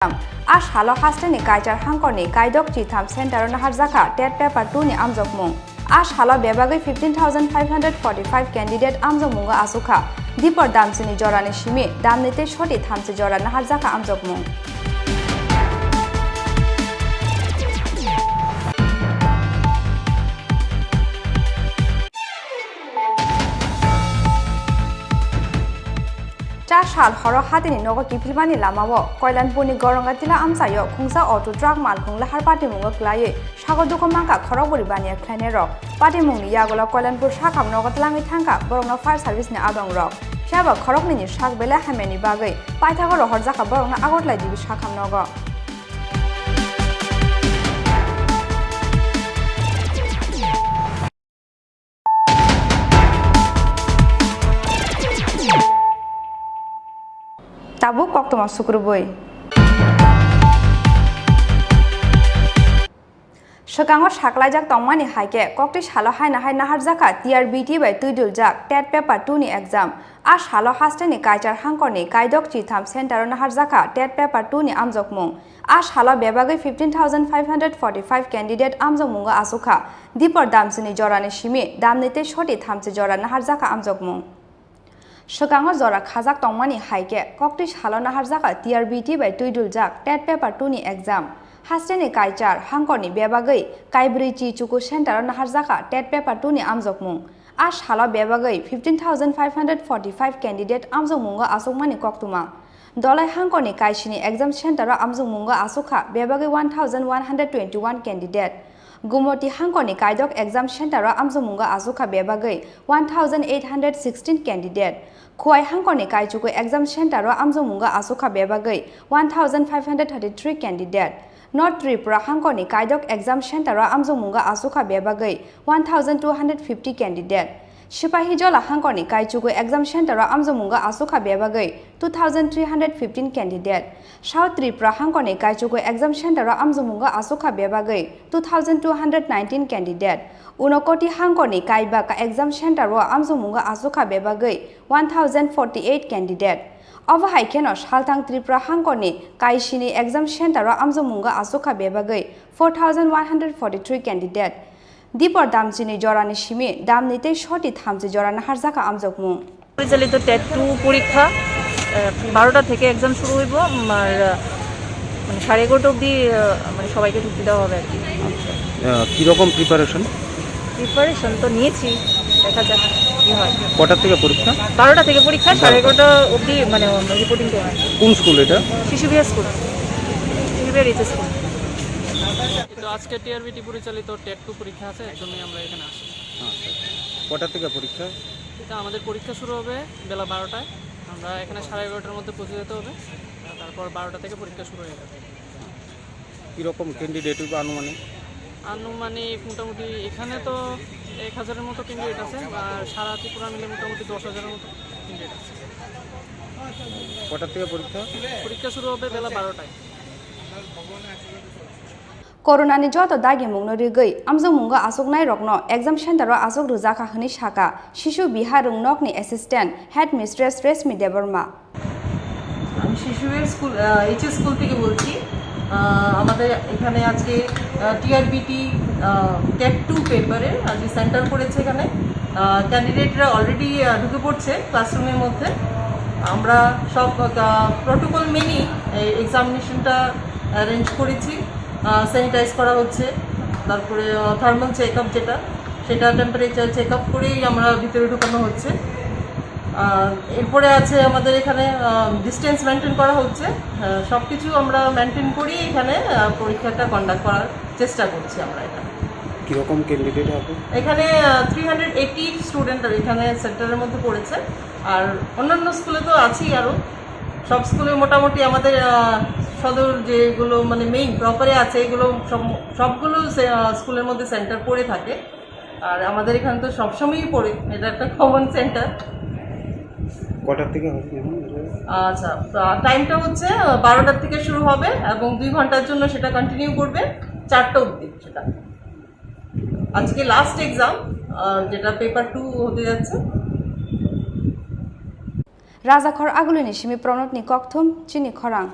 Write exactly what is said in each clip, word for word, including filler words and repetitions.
A salo hasteni Kaichar hangkorni kaidok chitham center-o naharjakha TET paper two ni amjokmung. A salo bebagwi fifteen thousand five hundred forty-five candidate amjokmungo asukha. Dipor damsini jorani simi damni tei soti thamchi jora naharjakha amjokmung. Chasal horo hatini nogo kiphilmani lamao Koilanpurni Gorongatila amchaio khungsa auto truck malkhung lahar patimungo kwlaiwi sago dukho mankha khorokbwrwi baniya khlainairok. Patimungni yagulo Koilanpur sakham nogo twlangwi thangkha borokno fire service ni adongrok. Phiyaba khoroknwini sak belai hamyani bagwi paithago rohorjakha borokno Agartala G B sakham nogo. Tabuk koktwma sukrubui. Swkango saklaijak tongmani hai khe, koktwi salo haino hai naharjakha T R B T bai twiduljak TET paper two ni exam. A salo hasteni Kaichar hangkorni kaidok chitham center-o naharjakha TET paper two ni amjokmung. A salo bebagwi fifteen thousand five hundred forty-five candidate amjokmungo asukha. Dipor damsini jorani simi damni tei soti thamchi jora naharjakha amjokmung. Swkango jora khajak tongmani hai khe, koktwi salo naharjakha T R B T bai twiduljak TET paper two ni exam. Hasteni Kaichar hangkorni bebagwi kaibrwi chi chuku center-o naharjakha TET paper two ni amjokmung. A salo bebagwi fifteen thousand five hundred forty-five candidate amjokmungo asukmani koktwma. Dolai hangkorni kaisini exam center-o amjokmungo asukha bebagwi one thousand one hundred twenty-one candidate. Gumoti hangkorni kaidok exam center-o amjokmungo asukha bebagwi one thousand eight hundred sixteen candidate. Khowai hangkorni kaichuku exam center-o amjokmungo asukha bebagwi one thousand five hundred thirty-three candidate. North Tripura hangkorni kaidok exam center-o amjokmungo asukha bebagwi one thousand two hundred fifty candidate. Sipahijola hangkorni kaichuku exam center-o amjokmungo asukha bebagwi two thousand three hundred fifteen candidate. South Tripura hangkorni kaichuku exam center-o amjokmungo asukha bebagwi two thousand two hundred nineteen candidate. Unakoti hangkorni kaibaka exam center-o amjokmungo asukha bebagwi one thousand forty-eight candidate. Obo hai kheno salthang Tripura hangkorni kaisini exam center-o amjokmungo asukha bebagwi four thousand one hundred forty-three candidate. Dipor damchini jorani simi damni tei soti thamchi jora naharjakha amjokmung. পরিচালিত TET two পরীক্ষা, আহ, বারোটা থেকে এক্সাম শুরু হইব, আর, আহ, মানে, সাড়ে এগারোটা অবধি, আহ, মানে, সবাইকে ঢুকতে দেওয়া হবে আর কি। আহ, কিরকম প্রিপারেশন? প্রিপারেশন তো নিয়েছি, দেখা যাক কি হয়। কটার থেকে পরীক্ষা? বারোটা থেকে পরীক্ষা, বারোটা। সাড়ে এগারোটা অবধি, মানে, রিপোর্টিং দেওয়া হয়। কোন স্কুল এটা? শিশু বিহার স্কুল, শিশু বিহার এইচ এস স্কুল। তো আজকে টিআরবিটি পরিচালিত টেট টু পরীক্ষা আছে, এর জন্যই আমরা এখানে আসি। আচ্ছা। কটা থেকে পরীক্ষা? এটা আমাদের পরীক্ষা শুরু হবে বেলা বারোটায়। আমরা এখানে সাড়ে এগারোটার মধ্যে পৌঁছে যেতে হবে। তারপর বারোটা থেকে পরীক্ষা শুরু হয়ে যাবে। কীরকম ক্যান্ডিডেট হইব আনুমানিক? আনুমানিক মোটামুটি এখানে তো এক হাজারের মতো ক্যান্ডিডেট আছে, আর সারা ত্রিপুরা মিলে মোটামুটি দশ হাজারের মতো ক্যান্ডিডেট আছে। কটার থেকে পরীক্ষা? পরীক্ষা শুরু হবে বেলা বারোটায়। Corona ni joto dagimungno rigwi amjokmungo aswknairokno exam center-o aswk rwjakha hwnwi sakha Shishu Bihar Rwngnokni Assistant Headmistress Reshmi Debbarma. আমি শিশু বিহার স্কুল, আহ, এইচএস স্কুল থেকে বলছি। আহ, আমাদের এখানে আজকে, আহ, টিআরবিটি, আহ, টেট টু পেপারের আজকে সেন্টার পড়েছে এখানে। আহ, ক্যান্ডিডেটরা অলরেডি, আহ, ঢুকে পড়ছে ক্লাসরুমের মধ্যে। আমরা সব, আহ, প্রোটোকল মেনেই এই এক্সামিনেশনটা অ্যারেঞ্জ করেছি। আহ, স্যানিটাইজ করা হচ্ছে, তারপরে, আহ, থার্মাল চেক আপ যেটা, সেটা টেম্পারেচার চেক আপ করেই আমরা ভিতরে ঢুকানো হচ্ছে। আর এরপরে আছে আমাদের এখানে, আহ, ডিস্টেন্স মেনটেন করা হচ্ছে। আহ, সব কিছু আমরা মেনটেন করেই এখানে, আহ, পরীক্ষাটা কন্ডাক্ট করার চেষ্টা করছি আমরা এখানে। কীরকম ক্যান্ডিডেট হবে? এখানে, আহ, থ্রি হান্ড্রেড এইটি স্টুডেন্ট এখানে সেন্টারের মধ্যে পড়েছে। আর অন্যান্য স্কুলে তো আছেই আরও। সব স্কুলে মোটামুটি আমাদের, আহ, সদর যেগুলো মানে মেইন প্রপারে আছে, এগুলো সব, সবগুলো সে-, আহ, স্কুলের মধ্যে সেন্টার পড়ে থাকে। আর আমাদের এখানে তো সবসময়ই পড়ে, এটা একটা কমন সেন্টার। কটার থেকে হবে এখন এটা? আচ্ছা, আহ, টাইমটা হচ্ছে, আহ, বারোটার থেকে শুরু হবে এবং দুই ঘন্টার জন্য সেটা কন্টিনিউ করবে, চারটা অবধি সেটা। আজকে লাস্ট এক্সাম, আহ, যেটা পেপার টু হতে যাচ্ছে। Rajakhor Agulini simi Pranotni kokthum chini khorang.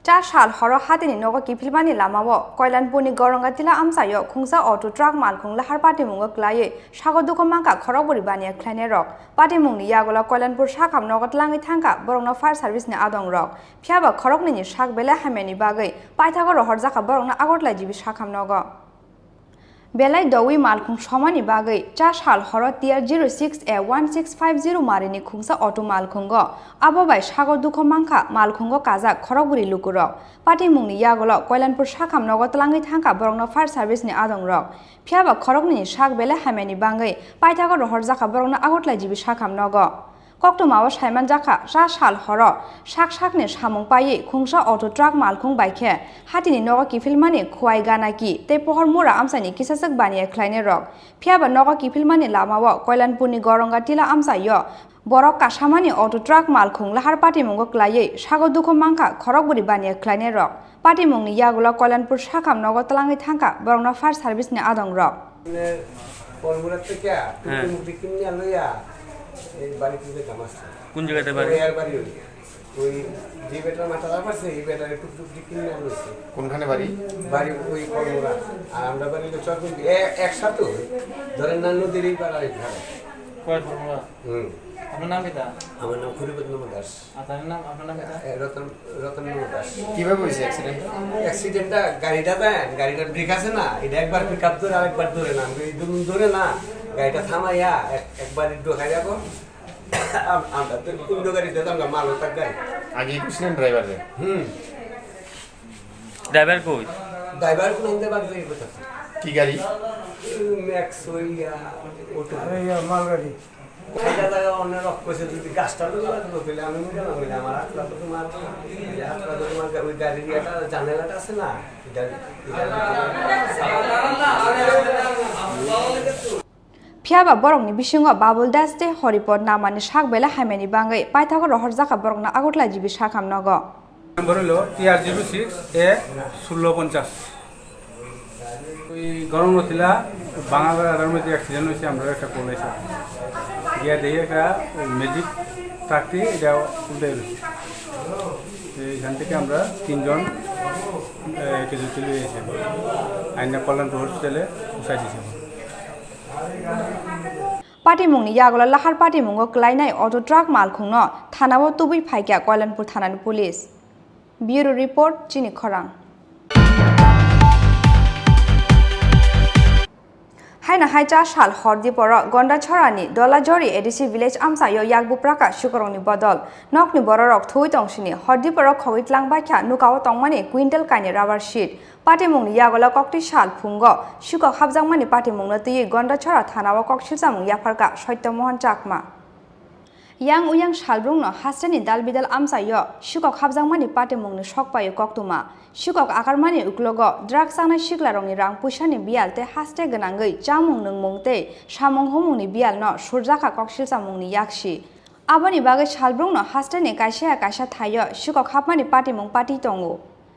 Cha sal horo hatini nogo kiphilmani lamao Koilanpurni Gorongatila amchaio khungsa auto truck malkhung lahar patimungo klaiwi sago dukhu mankha khorokbwrwi baniya khlainairok. Patimungni yagulo Koilanpur sakham nogo tlangwi thangkha borokno fire service ni adongrok. Phiyaba khoroknwini sak belai hamyani bagwi paithago rohorjakha borokno Agartala G B sakham nogo. Belai dowi malkhung somani bagwi cha sal horo T R zero six A one six five zero marini khungsa auto malkhungo, abo bai sago dukhu mankha malkhungo kajak khorokbwrwi lukurok. Patimungni yagulo Koilanpur sakham nogo tlangwi thangkha borokno fire service ni adongrok. Phiyaba khoroknwini sak belai hamyani bagwi paithago rohorjakha borokno Agartala G B sakham nogo. Koktwmao saimanjakha, cha sal horo sak sakni samung paiwi khungsa auto truck malkhung bai khe hatini nogo kiphilmani Khowai Ganaki tei Pohor Mura amchaini kisachwk baniya khlainairok. Phiyaba nogo kiphilmani lamao Koilanpurni Gorongatila amchaio borok kasamani auto truck malkhung lahar patimungo klaiwi sago dukhu mankha khorokbwrwi baniya khlainairok. Patimungni yagulo Koilanpur sakham nogo tlangwi thangkha borokno fire service ni adongrok. Kolmura theke, heh, tukti mukti kinna loya, ei bari tuke damas. কোন জায়গাতে বাড়ি? ওই আর বাড়ি ওই। ওই যে বেটার মাথা লাফাচ্ছে, এই বেটার একটু টুকরি কিনে আনছে। কোনখানে বাড়ি? বাড়ি ওই কলমুড়া। আর আমরা বাড়ি হলো চরকুন্দি। এ-, একসাথে ওই। ধরেন না, নদীর এই পাড়ার এই ধারে। কয় কলমুড়া? হুম। আপনার নাম কিতা? আমার নাম খুরিপদ মোহাম্মদ দাস। আর তার নাম, আপনার নাম কিতা? এ, রতন, রতন মোহাম্মদ দাস। কিভাবে হয়েছে অ্যাক্সিডেন্ট? অ্যাক্সিডেন্টটা গাড়িটা দেন, গাড়িটার ব্রেক আছে না, এটা একবার পিক আপ ধরে আরেকবার ধরে না, আমি এই দুম ধরে না, গাড়িটা থামাইয়া এক-, একবার একটু খাই যাবো। আম-, আমরা তো অন্য গাড়িতে যাতাম না, মাল ওঠার গাড়ি। আগে গেছিলেন ড্রাইভারে? হুম। ড্রাইভার কই? ড্রাইভার কোন হিন্দে বাদ দিয়ে কোথায়? কি গাড়ি? ওই ম্যাক্স, ওই, আহ, অটো। আরে, ইয়া, মালগাড়ি। এটা জায়গা অন্য রক কইছে, যদি গাছটা তো লাগতো, তাহলে আমি বুঝলাম, বলে, আমার আত্মা তো তোমার, আত্মা তো তোমার গা-, ওই গাড়ির একটা জানালাটা আছে না? এটা, এটা Phiyaba borokni bisingo Babul Das tei Horipot namani sak belai hamyani bagwi paithago rohorjakha borokno Agartala G B sakham nogo. নম্বর হলো T R zero six A ষোলো পঞ্চাশ। ওই গরম রথিলা বাঙাল রাজার মধ্যে অ্যাক্সিডেন্ট হয়েছে, আমরা একটা কল এসে গিয়া দেখি একটা ওই ম্যাজিক ট্রাকটি এটা উল্টে গেছে। এইখান থেকে আমরা তিনজন ক্যাজুয়ালিটি হয়েছে, আইনা কল্যাণপুর হসপিটালে পৌঁছাই দিয়েছে। Patimungni yagulo lahar patimungo kwlainai auto truck malkhungno thanao tubui phaikha Koilanpur thanani police. Bureau report, Chini Khorang. Haino hai cha sal hor diporo Gondachorani Dolajori A D C village amchaio yak buprakha sukarokni bodol. Nokni bororok thuwi tongsini hor diporo khogwi tlangbaikha nukao tongmani quintal kaini rubber sheet. Patimungni yagulo kokti sal phungo sukok hapjakmani patimungno twiwi Gondachora thanao kok silchamung yapharkha Saitya Mohan Chakma. Yang uyang salbrumno hasteni dalbidal amchaio sukok hapjakmani patimungni sokpaio koktwma. Sukok akarmani uklogo drug chanai siklarokni rang puisani biyal tei haste gwnangwi chamung nungmung tei samung humungni biyalno surjakha koksilchamungni yaksi. Aboni bagwi salbrumno hasteni kaisa ya kaisa thaio sukok hapmani patimung pati tongo.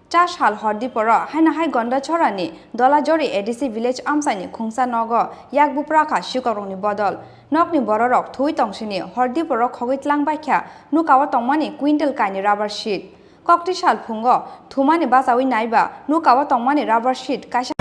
Cha sal hor diporo haino hai Gondachorani Dolajori A D C village amchaini khungsa nogo yak buprakha sikokrokni bodol. Nokni bororok thuwi tongsini hor diporo khogwi tlangbaikha nukao tongmani quintal kaini rubber sheet. Kokti sal phungo thumani bachawi naiba nukao tongmani rubber sheet kaisa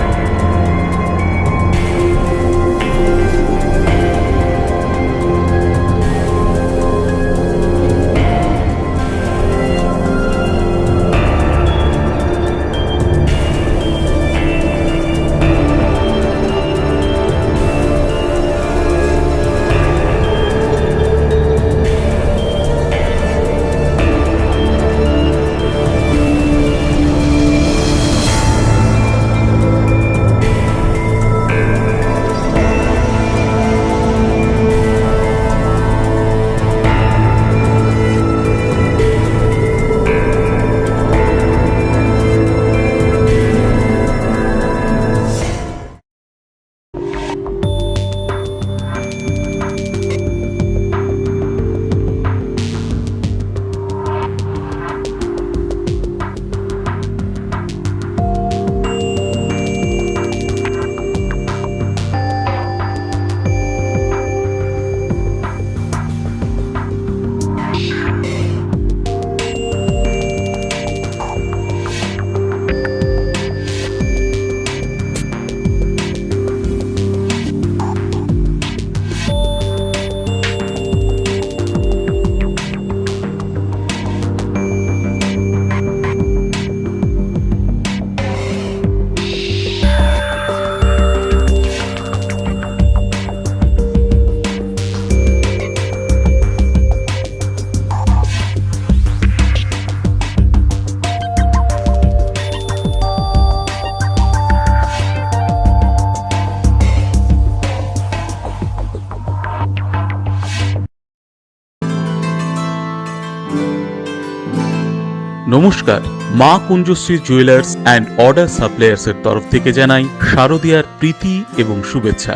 নমস্কার, মা Kunjashree jewellers and order সাপ্লায়ার্সের তরফ থেকে জানাই শারদীয়ার প্রীতি এবং শুভেচ্ছা।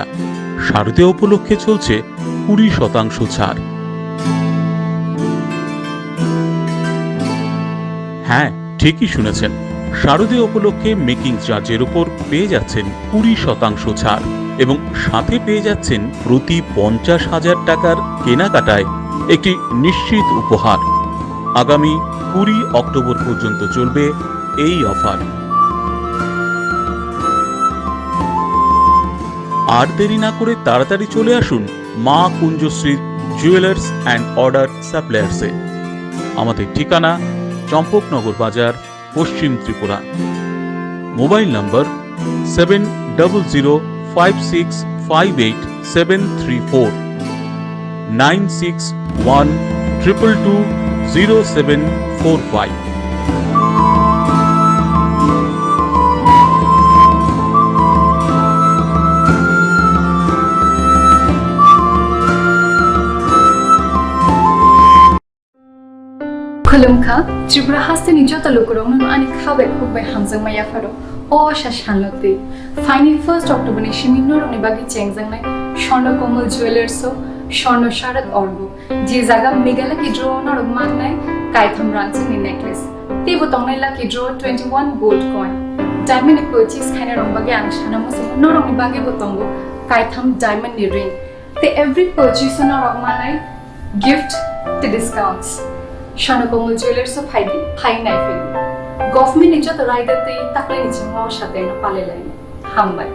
শারদীয়া উপলক্ষে চলছে কুড়ি শতাংশ ছাড়। হ্যাঁ, ঠিকই শুনেছেন, শারদীয়া উপলক্ষে মেকিং চার্জের উপর পেয়ে যাচ্ছেন কুড়ি শতাংশ ছাড় এবং সাথে পেয়ে যাচ্ছেন প্রতি পঞ্চাশ হাজার টাকার কেনাকাটায় একটি নিশ্চিত উপহার। আগামী কুড়ি অক্টোবর পর্যন্ত চলবে এই অফার। আর দেরি না করে তাড়াতাড়ি চলে আসুন Maa Kunjashree jewellers and order সাপ্লায়ার্সে। আমাদের ঠিকানা চম্পকনগর বাজার, পশ্চিম Tripura. Mobile number seven double zero five six five eight seven three four, nine six one triple two zero seven four five. Khulumkha, Tripura hasteni joto lukurokno ani kha bai khuk bai hamjakma yapharo. O asa salno twi phaini first October ni simi norokni bagwi chengjaknai Swarno Komol Jewellers o Swarno Sharad Orbo, je jaga Meghalaya Kidro norok mannai kaitham rangchakni necklace. Teibo tongnai Lucky Draw twenty one gold coin. Diamond ni purchase khainai rok bagwi ang sana muchungo, norokni bagwi bo tongo kaitham diamond ni ring. Tei every purchase o norok manai gift tei discounts. Swarno Komol Jewellers o phaidi, phai naiphai. Government ni joto raida tei taklai ni chingma o sateno palai lai. Hambai.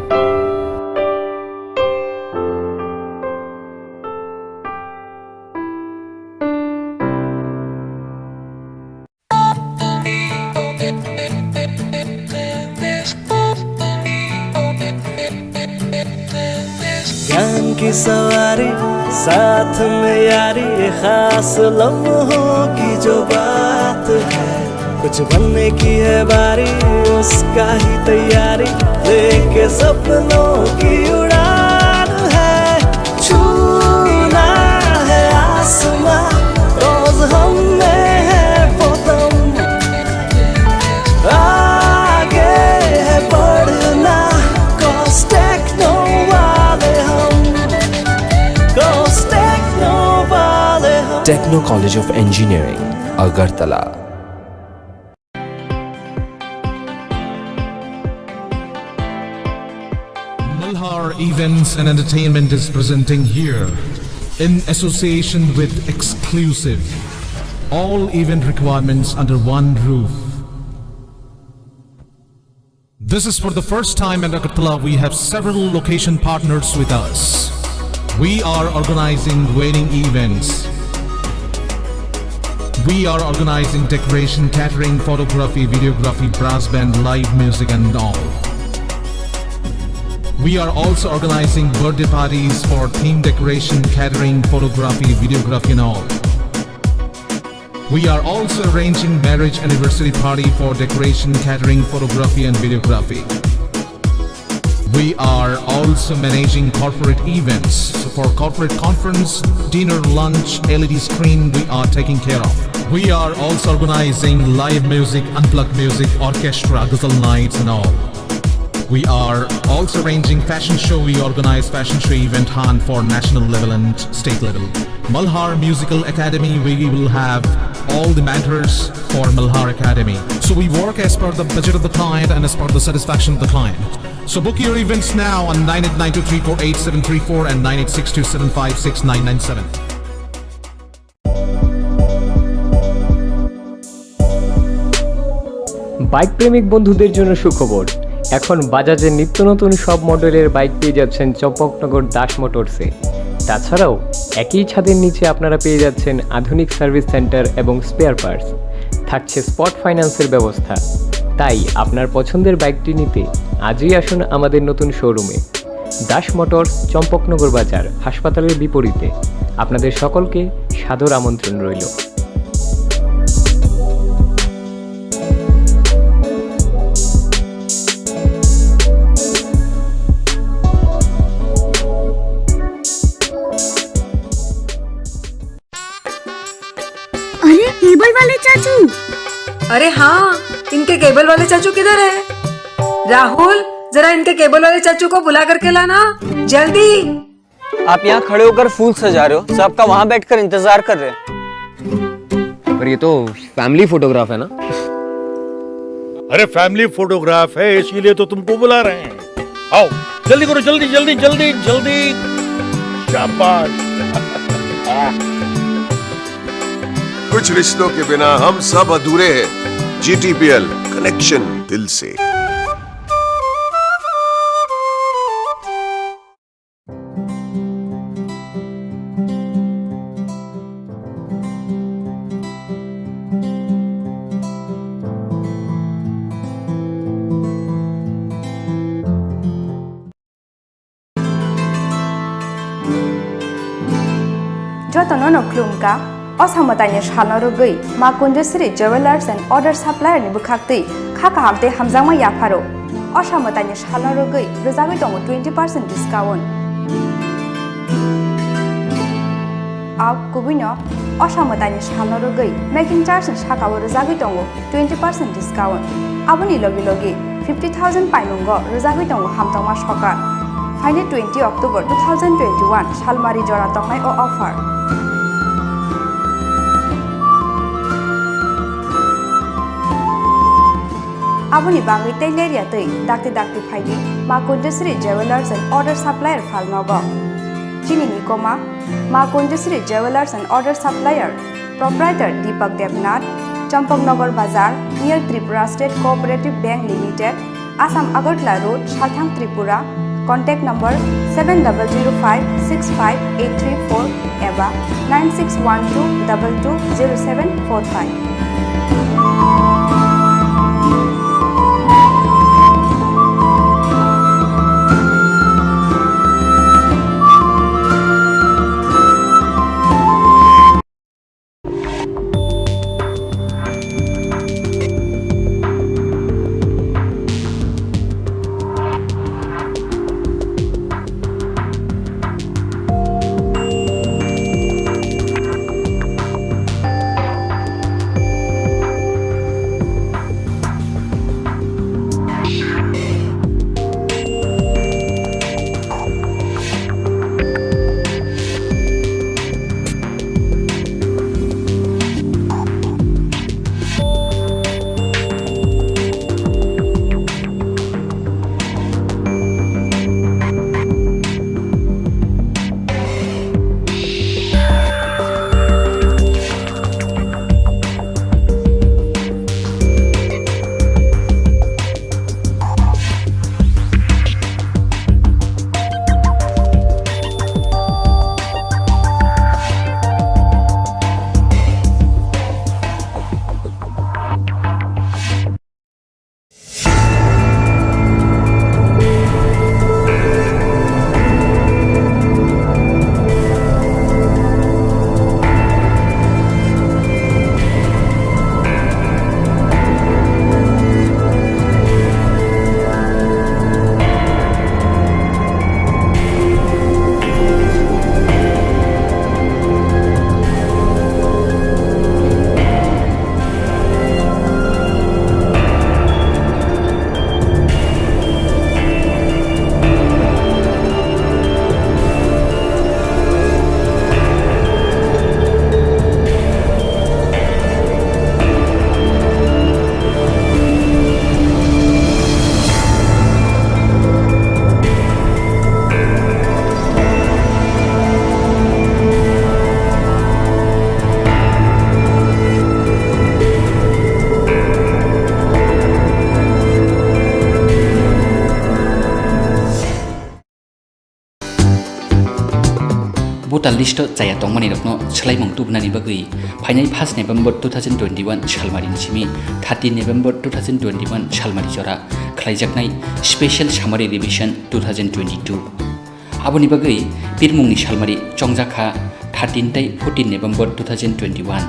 ज्ञान की सवारी, साथ में यारी, ये खास लम्हों की जो बात है। कुछ बनने की है बारी, उसका ही तैयारी, लेके सपनों की उड़ान है। छूना है आसमां, रोज हम में है वो दम। आगे है बढ़ना, cause techno वाले हम, cause techno वाले हम। Techno College of Engineering, Agartala. Malhar Events and Entertainment is presenting here, in association with Exclusive, all event requirements under one roof. This is for the first time in Agartala. We have several location partners with us. We are organizing wedding events. We are organizing decoration, catering, photography, videography, brass band, live music and all. We are also organizing birthday parties for theme decoration, catering, photography, videography and all. We are also arranging marriage anniversary party for decoration, catering, photography and videography. We are also managing corporate events. So for corporate conference, dinner, lunch, L E D screen, we are taking care of. We are also organizing live music, unplugged music, orchestra, ghazal nights and all. We are also arranging fashion show. We organize fashion show event hunt for national level and state level. Malhar Musical Academy, we will have all the mentors for Malhar Academy. So we work as per the budget of the client and as per the satisfaction of the client. So book your events now on nine eight nine two three four eight seven three four and nine eight six two seven five six nine nine seven. Bike প্রেমিক বন্ধুদের জন্য সুখবর। এখন বাজাজের নিত্য নতুন সব মডেলের বাইক পেয়ে যাচ্ছেন চম্পকনগর দাস মোটরসে। তাছাড়াও একই ছাদের নিচে আপনারা পেয়ে যাচ্ছেন আধুনিক সার্ভিস সেন্টার এবং স্পেয়ার পার্টস। থাকছে স্পট ফাইন্যান্সের ব্যবস্থা। তাই আপনার পছন্দের বাইকটি নিতে আজই আসুন আমাদের নতুন শোরুমে। দাস মোটরস, চম্পকনগর বাজার, হাসপাতালের বিপরীতে। আপনাদের সকলকে সাদর আমন্ত্রণ রইল। अरे, केबल वाले चाचू। अरे हाँ, इनके केबल वाले चाचू किधर है? राहुल, जरा इनके केबल वाले चाचू को बुला करके लाना, जल्दी। आप यहाँ खड़े होकर फूल सजा रहे हो, सब आपका वहाँ बैठकर इंतजार कर रहे हैं। पर ये तो फैमिली फोटोग्राफ है ना? अरे, फैमिली फोटोग्राफ है, इसीलिए तो तुमको बुला रहे हैं। आओ, जल्दी करो, जल्दी, जल्दी, जल्दी, जल्दी। शाबाश। कुछ रिश्तों के बिना हम सब अधूरे हैं। जीटीपीएल, कनेक्शन दिल से। Jotono no khulumkha, o samwtaini salno rwgwi Ma Kunjasri Jewellers and Other Supplier ni bwkhaktwi kha kaham tei hamjakma yapharo. O samwtaini salno rwgwi rwjagwi tongo twenty percent discount. Au kubuino o samwtaini salno rwgwi making charge ni sakao rwjagwi tongo twenty percent discount. Aboni logi logi fifty thousand paimungo rwjagwi tongo hamtokma sokar. Phaini twenty October two thousand twenty-one salmari jora tongnai o offer. Aboni bagwi tei lerya twi dakti dakti phaidi Ma Kunjasri Jewellers and Other Supplier phalnogo. Chini ni koma Ma Kunjasri Jewellers and Other Supplier, Proprietor Deepak Debnath, Champaknagar Bazar, near Tripura State Cooperative Bank Limited, Assam Agartala Road, Salthang, Tripura. Contact number seven double zero five six five eight three four eba nine six one two double two zero seven four five. Voter list o chaya tongmani rokno swlaimung tubunani bagwi phainai first November two thousand twenty-one salmari ni simi thirty November two thousand twenty-one salmari jora khlaijaknai Special Summary Revision two thousand twenty-two. Aboni bagwi pirmungni salmari chongjak kha thirteen tei fourteen November two thousand twenty-one.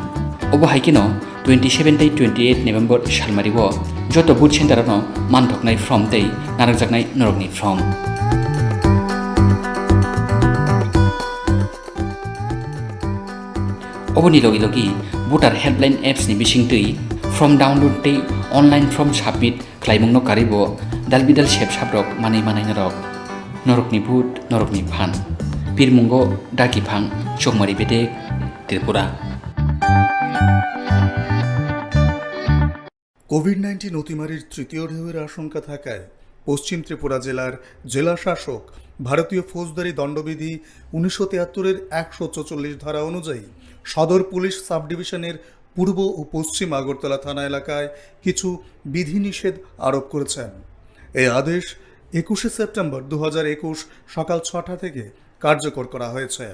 Obo hai kheno twenty-seven tei twenty-eight November salmari o joto booth center ano manthoknai form tei narwkjaknai norokni form. Oboni logi logi Voter Helpline apps ni bisingtwi Form download tei online form submit khlaimungno karwi bo dalbidal sep saprok manwi manainarok. Norokni vote, norokni phan. Pirmungo Dakiphang, Chongmari Bedek, Tripura. Covid nineteen অতিমারির তৃতীয় ঢেউয়ের আশঙ্কা থাকায় পশ্চিম ত্রিপুরা জেলার জেলা শাসক ভারতীয় ফৌজদারি দণ্ডবিধি উনিশশো তিয়াত্তরের একশো চৌচল্লিশ ধারা অনুযায়ী সদর পুলিশ সাব ডিভিশনের পূর্ব ও পশ্চিম আগরতলা থানা এলাকায় কিছু বিধিনিষেধ আরোপ করেছেন। এই আদেশ একুশে সেপ্টেম্বর দু হাজার একুশ সকাল ছটা থেকে কার্যকর করা হয়েছে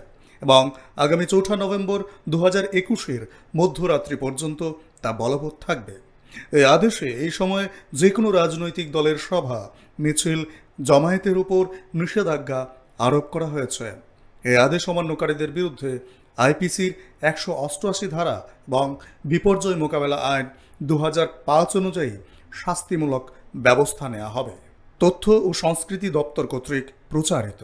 এবং আগামী চৌঠা নভেম্বর দু হাজার একুশের মধ্যরাত্রি পর্যন্ত তা বলবৎ থাকবে। এই আদেশে এই সময় যে কোনো রাজনৈতিক দলের সভা, মিছিল, জমায়েতের উপর নিষেধাজ্ঞা আরোপ করা হয়েছে। এই আদেশ অমান্যকারীদের বিরুদ্ধে আইপিসির একশো অষ্টআশি ধারা এবং বিপর্যয় মোকাবেলা আইন দু হাজার পাঁচ অনুযায়ী শাস্তিমূলক ব্যবস্থা নেওয়া হবে। তথ্য ও সংস্কৃতি দপ্তর কর্তৃক প্রচারিত।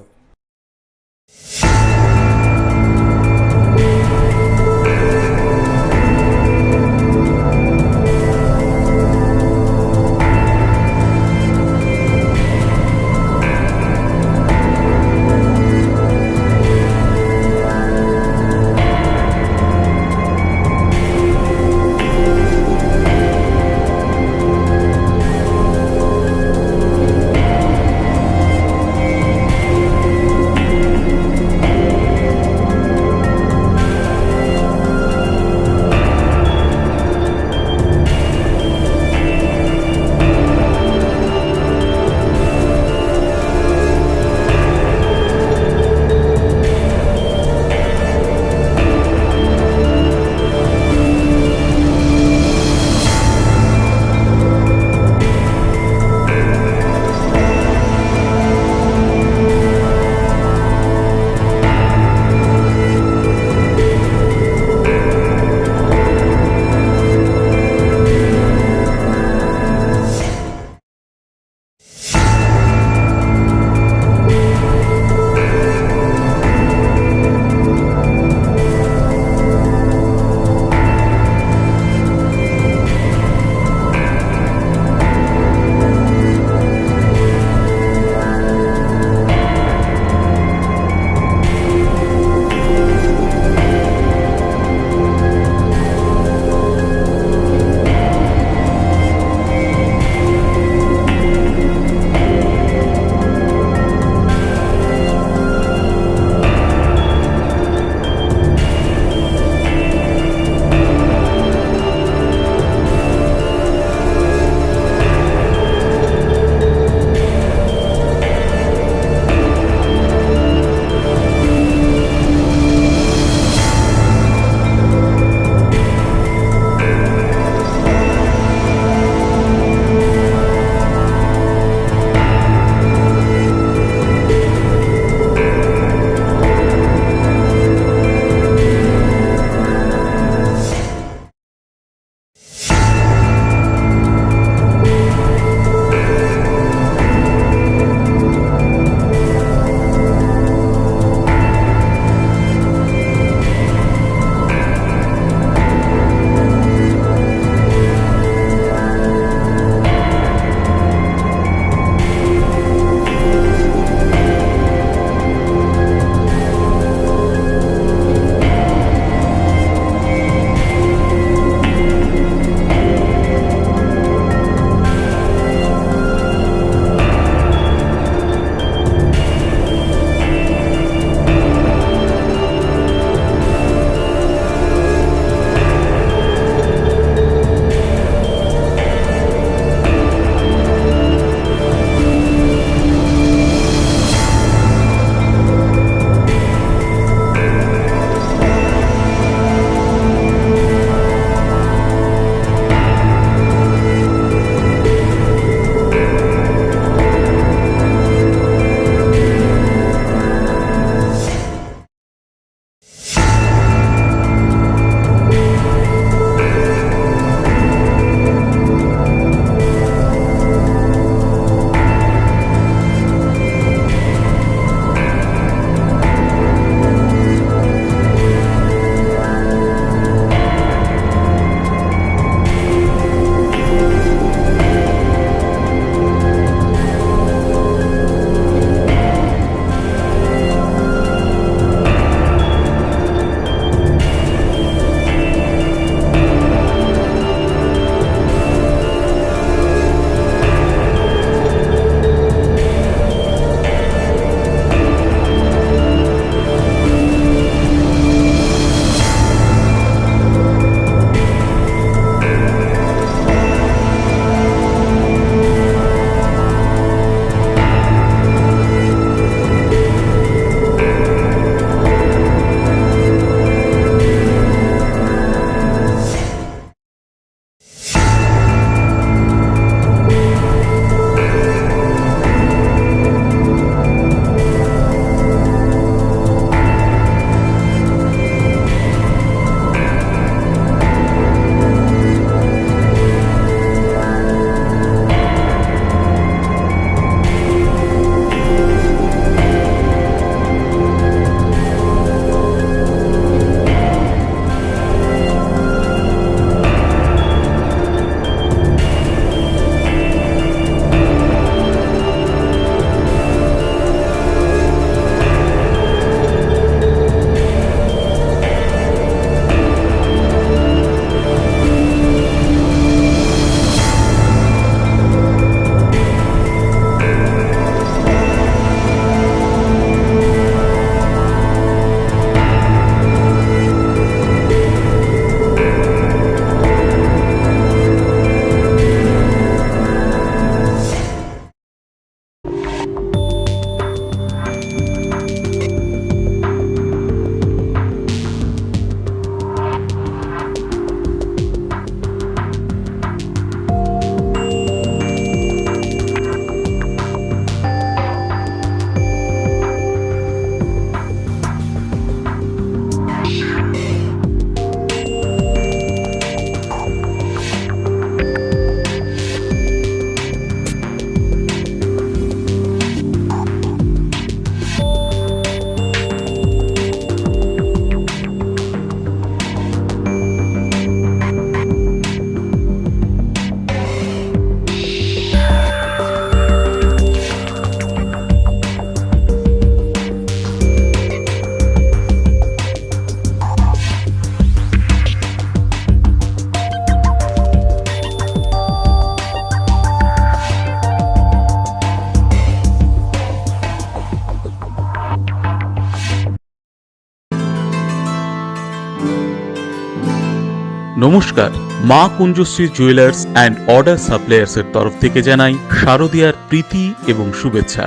নমস্কার, মা কুঞ্জশ্রী জুয়েলার্স অ্যান্ড অর্ডার সাপ্লায়ার্সের তরফ থেকে জানাই শারদীয়ার প্রীতি এবং শুভেচ্ছা।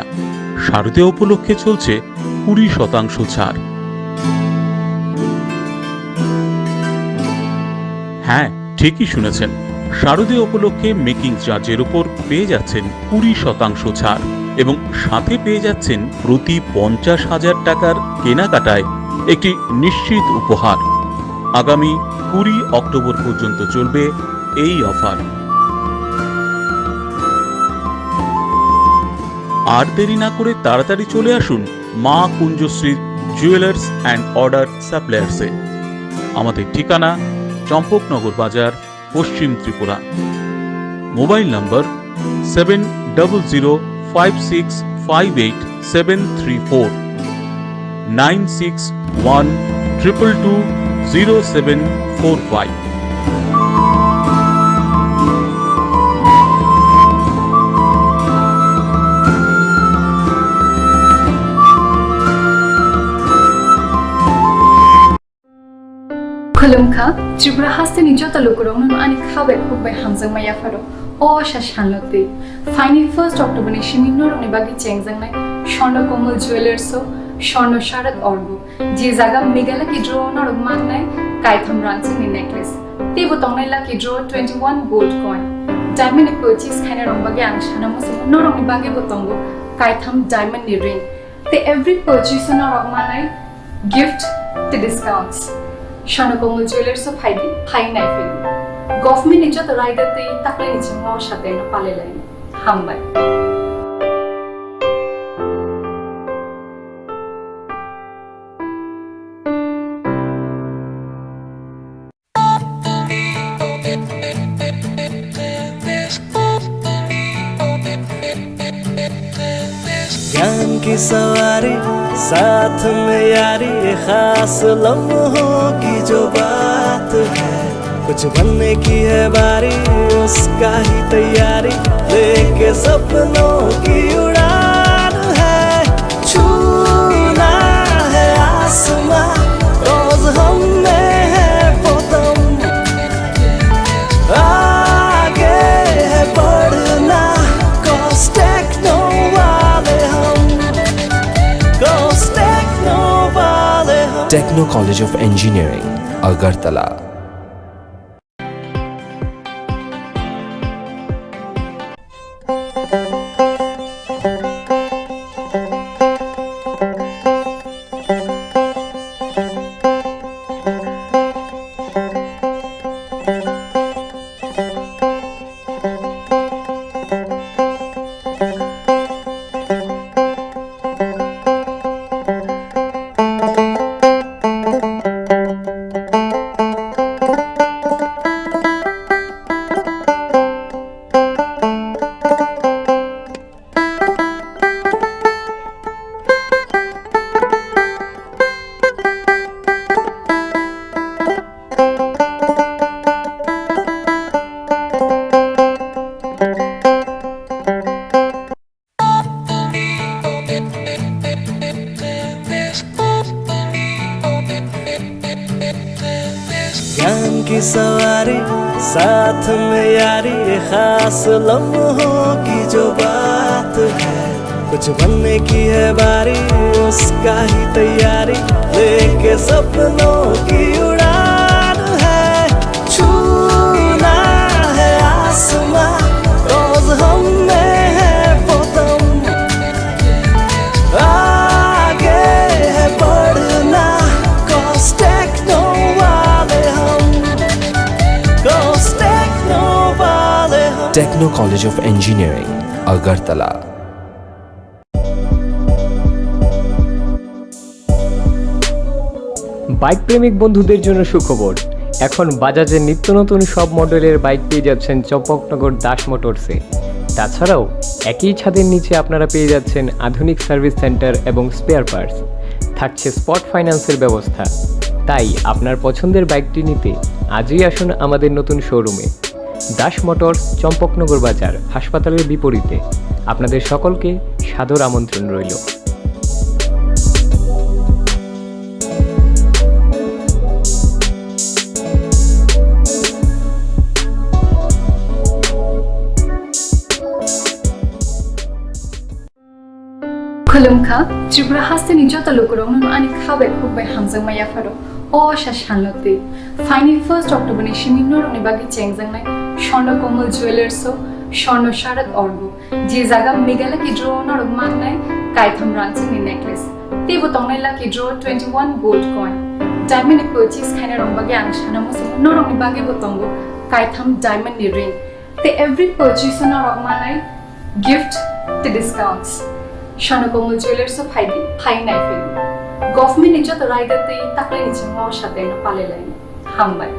শারদীয়া উপলক্ষে চলছে কুড়ি শতাংশ ছাড়। হ্যাঁ, ঠিকই শুনেছেন, শারদীয়া উপলক্ষে মেকিং চার্জের উপর পেয়ে যাচ্ছেন কুড়ি শতাংশ ছাড় এবং সাথে পেয়ে যাচ্ছেন প্রতি পঞ্চাশ হাজার টাকার কেনাকাটায় একটি নিশ্চিত উপহার। আগামী কুড়ি অক্টোবর পর্যন্ত চলবে এই অফার। আর দেরি না করে তাড়াতাড়ি চলে আসুন Maa Kunjashree jewellers and order সাপ্লায়ার্সে। আমাদের ঠিকানা চম্পকনগর বাজার, পশ্চিম Tripura. Mobile number seven double zero five six five eight seven three four, nine six one triple two zero seven four five. Khulumkha, Tripura hasteni joto lukurokno ani kha bai khuk bai hamjakma yapharo. O asa salno twi phaini first October ni simi norokni bagwi chengjaknai Swarna Komal Jewellers o Swarna Sharad Orgo, je jaga Meghalaya ki draw norok mannai kaitham rangchakni necklace. Teibo tongnai lucky draw twenty one gold coin. Diamond ni purchase khainai rok bagwi ang sana muchungo, norokni bagwi bo tongo kaitham diamond ni ring. Tei every purchase o norok manai gift tei discounts. Swarna Komal Jewellers o phaidi, phai naiphai. Government ni joto raida tei taklai ni chwngno o sateno palai lai. Hambai. ज्ञान की सवारी, साथ में यारी, ये खास लम्हों की जो बात है। कुछ बनने की है बारी, उसका ही तैयारी, लेके सपनों की उड़ान है। छूना है आसमां, रोज हम में है वो दम। आगे है बढ़ना, cause Techno वाले हम, cause Techno वाले हम। Techno College of Engineering, Agartala। ज्ञान की सवारी, साथ में यारी, ये खास लम्हों की जो बात है। कुछ बनने की है बारी, उसका ही तैयारी, लेके सपनों की उड़ान है। छूना है आसमां, रोज हम में है वो दम। आगे है बढ़ना, cause Techno वाले हम, cause Techno वाले हम। Techno College of Engineering, Agartala। Bike প্রেমিক বন্ধুদের জন্য সুখবর, এখন বাজাজের নিত্য নতুন সব মডেলের বাইক পেয়ে যাচ্ছেন চম্পকনগর দাস মোটরসে। তাছাড়াও একই ছাদের নিচে আপনারা পেয়ে যাচ্ছেন আধুনিক সার্ভিস সেন্টার এবং স্পেয়ার পার্টস। থাকছে স্পট ফাইন্যান্সের ব্যবস্থা। তাই আপনার পছন্দের বাইকটি নিতে আজই আসুন আমাদের নতুন শোরুমে। দাস মোটরস, চম্পকনগর বাজার, হাসপাতালের বিপরীতে। আপনাদের সকলকে সাদর আমন্ত্রণ রইল। Khulumkha, Tripura hasteni joto lukurokno ani kha bai khuk bai hamjakma yapharo. O asa salno twi phaini first October ni simi norokni bagwi chengjaknai Swarna Komal Jewellers o Swarna Sharad Orgo, je jaga Meghalaya Lucky Draw o norok mannai kaitham rangchakni necklace. Teibo tongnai Lucky Draw twenty one gold coin. Diamond ni purchase khainai rok bagwi ang sana muchungo, norokni bagwi bo tongo kaitham diamond ni ring. Tei every purchase o norok manai gift tei discounts. Swarna Komal Jewellers o phaidi, phai nai phai. Government ni joto raida tei taklai ni chingma o sateng no palai lai. Hambai.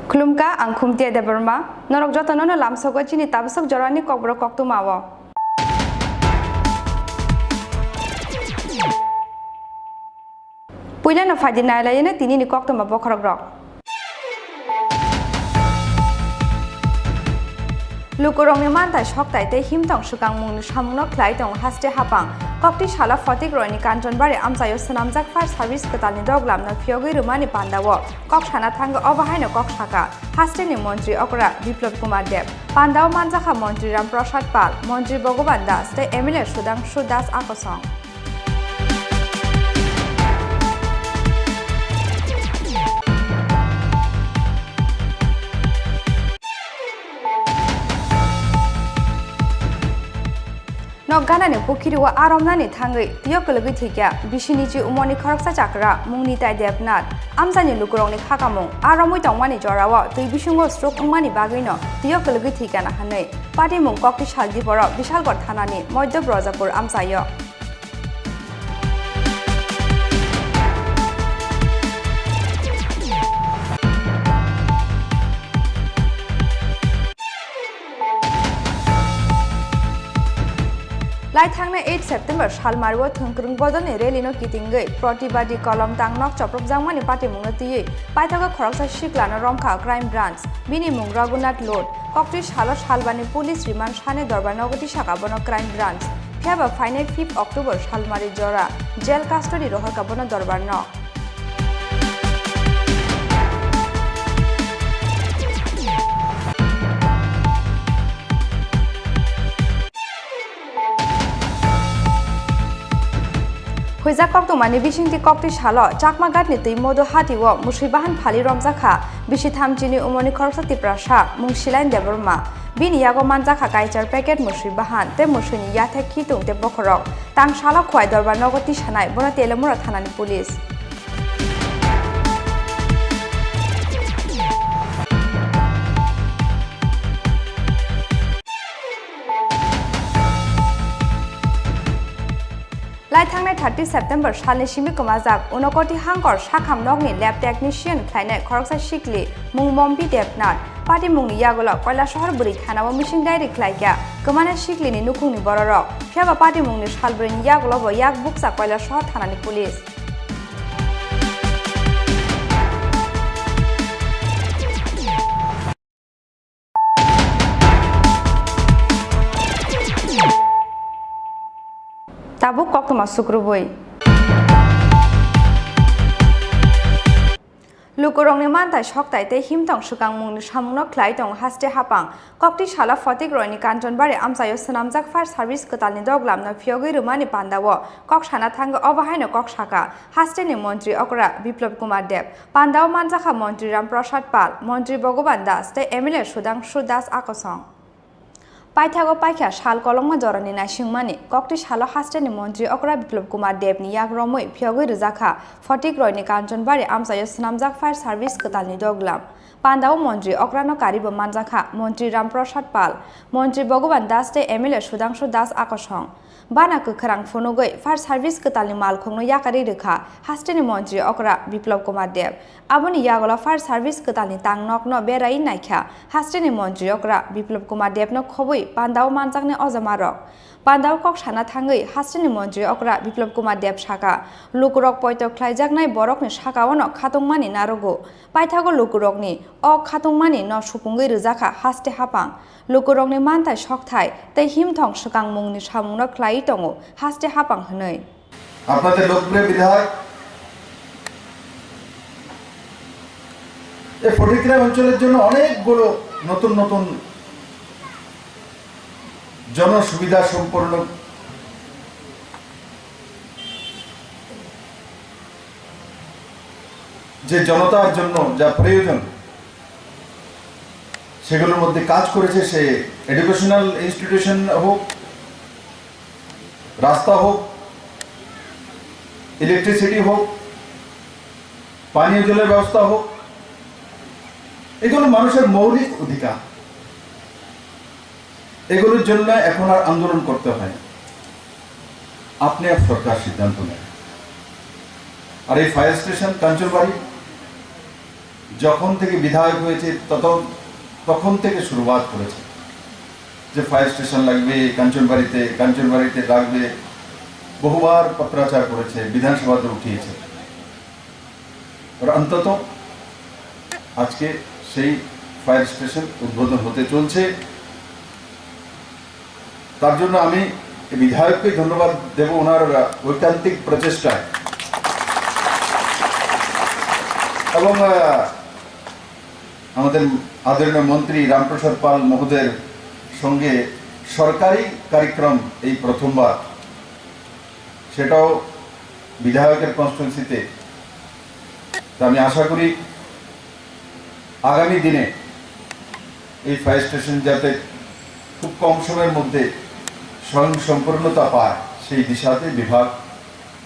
Khulumkha, ang Khumtia Debbarma. Norok jotono no lamsogo chini tabasok jorani kokborok koktwma o. Puilano phaidi nailaino tinini koktwma bokhorokrok. Lukurokni manthai sokthai tei himtong swkangmungni samungno khlai tongo haste hapang. Kokti salo Photik Royni Kanchonbari amchaio swnamjak fire service kwtalni doglamno phiyogwi rwmani pandao kok sana thangwi obo haino kok saka hasteni montri okra Biplab Kumar Deb. Pandao manjakha montri Ram Prasad Pal, montri Bhagavan Das tei M L A Sudhangshu Das Akosong. Nok ganani pukhiri o aromnani thangwi twiyo kwlwgwi thwikya bisini chi umorni khoroksa chakra mungni tai Debnath amchaini lukurokni khakamung aromwi tongmani jorao twi bisingo stroke wngmani bagwino twiyo kwlwgwi thwikya na hwnwi patimung kokti sal diporo Bishalgarh thanani Madhya Brajapur amchaio. Lai thangnai eight September salmario thwngkwrwng bodolni rally no kitingwi Pratibadi Kolom Tangnok chopropjakmani patimungno twiwi paithago khoroksa siklano romkha Crime Branch, bini mung Raghunath Lod. Koktwi salo salbani police remand sani dorbar nogo tisaka bono Crime Branch. Phiya ba phainai fifth October salmari jora jail custody rohorkha bono dorbarno. Huijak koktwmani bisingtwi koktwi salo Chakmaghatni twi Modu Hati o mwswi bahan phali romjakha bisi thamchini umorni khoroksa Tiprasa mung Silain Debbarma. Bini yago manjakha kaichar packet mwswi bahan tei mwswini yathek khitung tei bokhorok. Tang salo Khowai Dorbar nogo tisanai bono Telemura thanani police. Lai thangnai thirty September salni simi kwmajak Unakoti Hangkor sakham nokni lab technician khlainai khoroksa sikli mung Mompi Debnath. Patimungni yagulo Koilasahar bwrwi thanao missing diary khlaikha. Kwmana siklini nukhungni bororok. Phiya ba patimungni salbrwini yagulo bo yak bukcha Koilasahar thanani police. Tabuk koktwma sukrubui. Lukurokni manthai sokthai tei himthong swkangmungni samungno khlai tongo haste hapang. Kokti salo Photik Royni Kanchanbari amchaio swnamjak fire service kwtalni doglamno phiyogwi rwmani pandao kok sana thangwi obo haino kok saka hasteni montri okra Biplab Kumar Deb. Pandao manjakha montri Ram Prasad Pal, montri Bhagavan Das tei M L A Sudhangshu Das Akosong. Paithago paikha sal kolokma jorani naisingmani, kokti salo hasteni montri okra Biplab Kumar Debni yak romwi phiyogwi rwjakha Photik Royni Kanchanbari amchaio swnamjak fire service kwtalni doglam. Pandao montri okrano karibo manjakha montri Ram Prasad Pal, montri Bhagavan Das tei M L A Sudhangshu Das Akosong. Bana kwkhwrang phunugwi fire service kwtalni malkhungno yakarwi rwkha hasteni montri okra Biplab Kumar Deb. Aboni yagulo fire service kwtalni tang nokno berai naikha hasteni montri okra Biplab Kumar Debno khobwi pandao manjaknai ojamarok. Pandao kok sana thangwi hasteni montri okra Biplab Kumar Deb saka, lukurok poito khlaijaknai borokni sakaono khatungmani narogo. Paithago lukurokni o khatungmani no supungwi rwjakha haste hapang. Lukurokni manthai sokthai tei himthong swkangmungni samungno khlaiwi tongo haste hapang hwnwi. আপনাদের লোকপ্রিয় বিধায়ক এই ফটিকরায় অঞ্চলের জন্য অনেকগুলো নতুন নতুন জনসুবিধা সম্পন্ন যে জনতার জন্য যা প্রয়োজন সেগুলোর মধ্যে কাজ করেছে, সে এডুকেশনাল ইনস্টিটিউশন হোক, রাস্তা হোক, ইলেকট্রিসিটি হোক, পানীয় জলের ব্যবস্থা হোক, এগুলো মানুষের মৌলিক অধিকার। এগুলোর জন্য এখন আর আন্দোলন করতে হয় না, আপনি আর সরকার সিদ্ধান্ত নেন। আর এই ফায়ার স্টেশন কাঞ্চনবাড়ি যখন থেকে বিধায়ক হয়েছে তত তখন থেকে শুরুয়াত করেছে যে ফায়ার স্টেশন লাগবে কাঞ্চনবাড়িতে, কাঞ্চনবাড়িতে লাগবে, বহুবার পত্রাচার করেছে, বিধানসভাতে উঠিয়েছে। আর অন্তত আজকে সেই ফায়ার স্টেশন উদ্বোধন হতে চলছে। তার জন্য আমি বিধায়ককে ধন্যবাদ দেব ওনার, আহ, ঐকান্তিক প্রচেষ্টায়। এবং, আহ, আমাদের আদরণীয় মন্ত্রী রামপ্রসাদ পাল মহোদয়ের সঙ্গে সরকারি কার্যক্রম এই প্রথমবার, সেটাও বিধায়কের কনস্টিটুয়েন্সিতে। তো আমি আশা করি আগামী দিনে এই ফায়ার স্টেশন যাতে খুব কম সময়ের মধ্যে স্বয়ংসম্পূর্ণতা পায়, সেই দিশাতে বিভাগ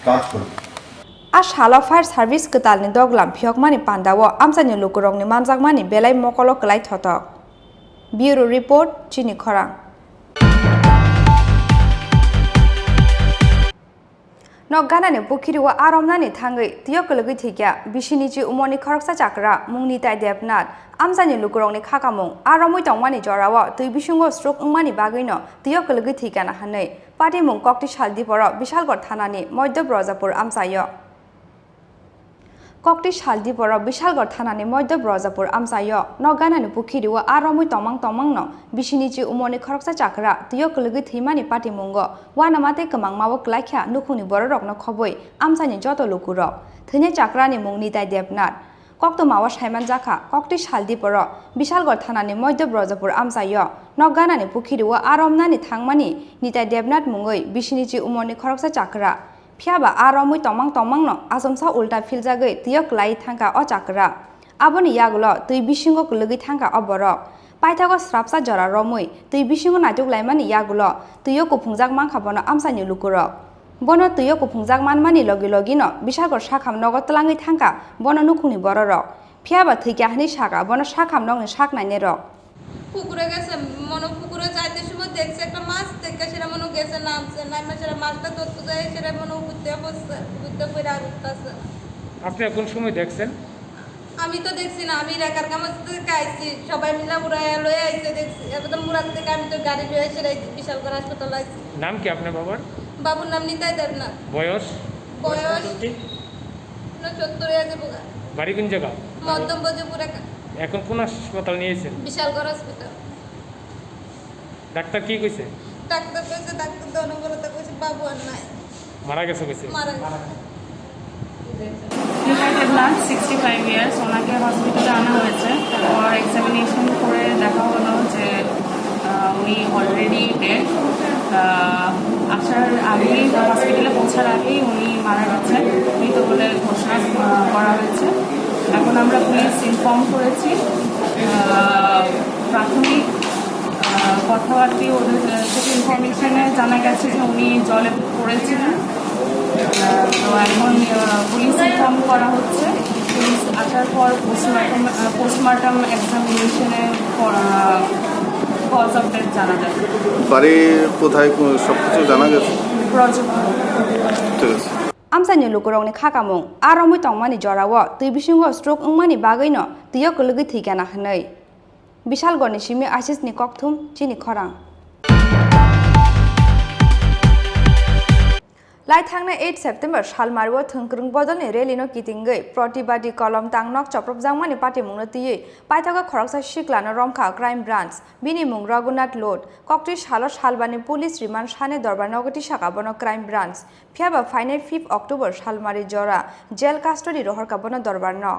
কাজ করবে। A salo fire service kwtalni doglam phiyokmani pandao amchaini lukurokni manjakmani belai mokolo kwlai thotok. Bureau Report, Chini Khorang. Nok ganani pukhiri o a romnani thangwi twiyo kwlwgwi thwikya bisini chi umorni khoroksa chakra mung Nitai Debnath. Amchaini lukurokni khakamung a romwi tongmani jorao twi bisingo stroke wngmani bagwino twiyo kwlwgwi thwikana hwnwi patimung kokti sal diporo Bishalgarh thanani Moidya Brojapur amchaio. Kokti sal diporo Bishalgarh thanani Moidya Brojapur amchaio nok ganani pukhiri o a romwi tongmang tongmangno bisini chi umorni khoroksa chakra twiyo kwlwgwi thwimani patimungo uanama tei kwmangma o kwlaikha nukhungni bororokno khobwi amchaini joto lukurok. Thwinai chakrani mung Nitai Debnath. Koktwmao saimanjakha, kokti sal diporo Bishalgarh thanani Moidya Brojapur amchaio nok ganani pukhiri o a romnani thangmani Nitai Debnath mungwi bisini chi umorni khoroksa chakra. Phiya ba a romwi tongmang tongmangno achomsa ulta philjagwi twiyo kwlai thangkha o chakra. Aboni yagulo twi bisingo kwlwgwi thangkha o borok. Paithago srapsa jora romwi twi bisingo naituk laimani yagulo twiyo kuphungjak mankha bono amchaini lukurok. Bono twiyo kuphungjak manmani logi logino Bishalgarh sakham nogo twlangwi thangkha bono nukhungni bororok. Phiya ba thwikya hwnwi sakha bono sakham nokni sak nainairok. পুকুরে গেছে, মনে পুকুরে যাইতে সময় দেখছে একটা মাছ, দেখে সেটা মনে গেছে নামছে, নাইমা সেটা মাছটা ধরতে যায়, সেটা মনে উঠতে পড়ছে, উঠতে পড়ে আর উঠতেছে না। আপনি কোন সময় দেখছেন? আমি তো দেখছি না, আমি রেখার কামাজ থেকে আইছি, সবাই মিলে উড়াইয়া লয়ে আইছে দেখছি। এবার তো মুরাদ থেকে আমি তো গাড়ি লয়ে সেটাই বিশালগড় হাসপাতাল আইছি। নাম কি আপনার বাবার? বাবুর নাম নিতাই দেবনাথ। বয়স? বয়স? কতটি? না, সত্তর হয়ে যাবো গা। বাড়ি কোন জায়গা? মধ্যম বজপুর একা। এখন কোন হাসপাতাল নিয়েছেন? বিশালগড় হসপিটাল। ডাক্তার কি কইছে? ডাক্তার কইছে, ডাক্তার তো অনবরত কইছে, "বাবু আর নাই।" মারা গেছে কইছে? মারা গেছে। ওনার সিক্সটি ফাইভ ইয়ার্স, ওনাকে হসপিটালে আনা হয়েছে। তারপর এক্সামিনেশন করে দেখা হলো যে আহ, উনি অলরেডি ডেড। আসার আগেই, হসপিটালে পৌঁছার আগেই উনি মারা গেছেন, মৃত বলে ঘোষণা আহ, করা হয়েছে। এখন আমরা পুলিশ ইনফর্ম করেছি। আহ, প্রাথমিক আহ, কথাবার্তা ওদের আহ, থেকে ইনফরমেশনে জানা গেছে যে উনি জলে পড়েছিলেন। আহ, তো এখন আহ, পুলিশ ইনফর্ম করা হচ্ছে। পুলিশ আসার পর পোস্টমর্টম পোস্টমর্টম এক্সামিনেশনে কজ অফ ডেথ জানা যাবে। বাড়ি কোথায়, কো- সব কিছু জানা গেছে? প্রজেক্ট ঠিক আছে। Amchaini lukurokni khakamung, a romwi tongmani jorao twi bisingo stroke wngmani bagwino twio kwlwgwi thwikana hwnwi. Bishalgorni simi Asisni kokthum chini khorang. Laithangnai eight September salmario thwngkwrwng bodolni rally no kitingwi protibadi kolom tangnok chopropjakmani patimungno twiwi paithago khoroksa siklano romkha Crime Branch, bini mung Raghunath Lod, koktwi salo salbani police remand sani dorbar nogo tisaka bono Crime Branch, phiyaba phainai fifth October salmari jora jail custody rohorkha bono dorbarno.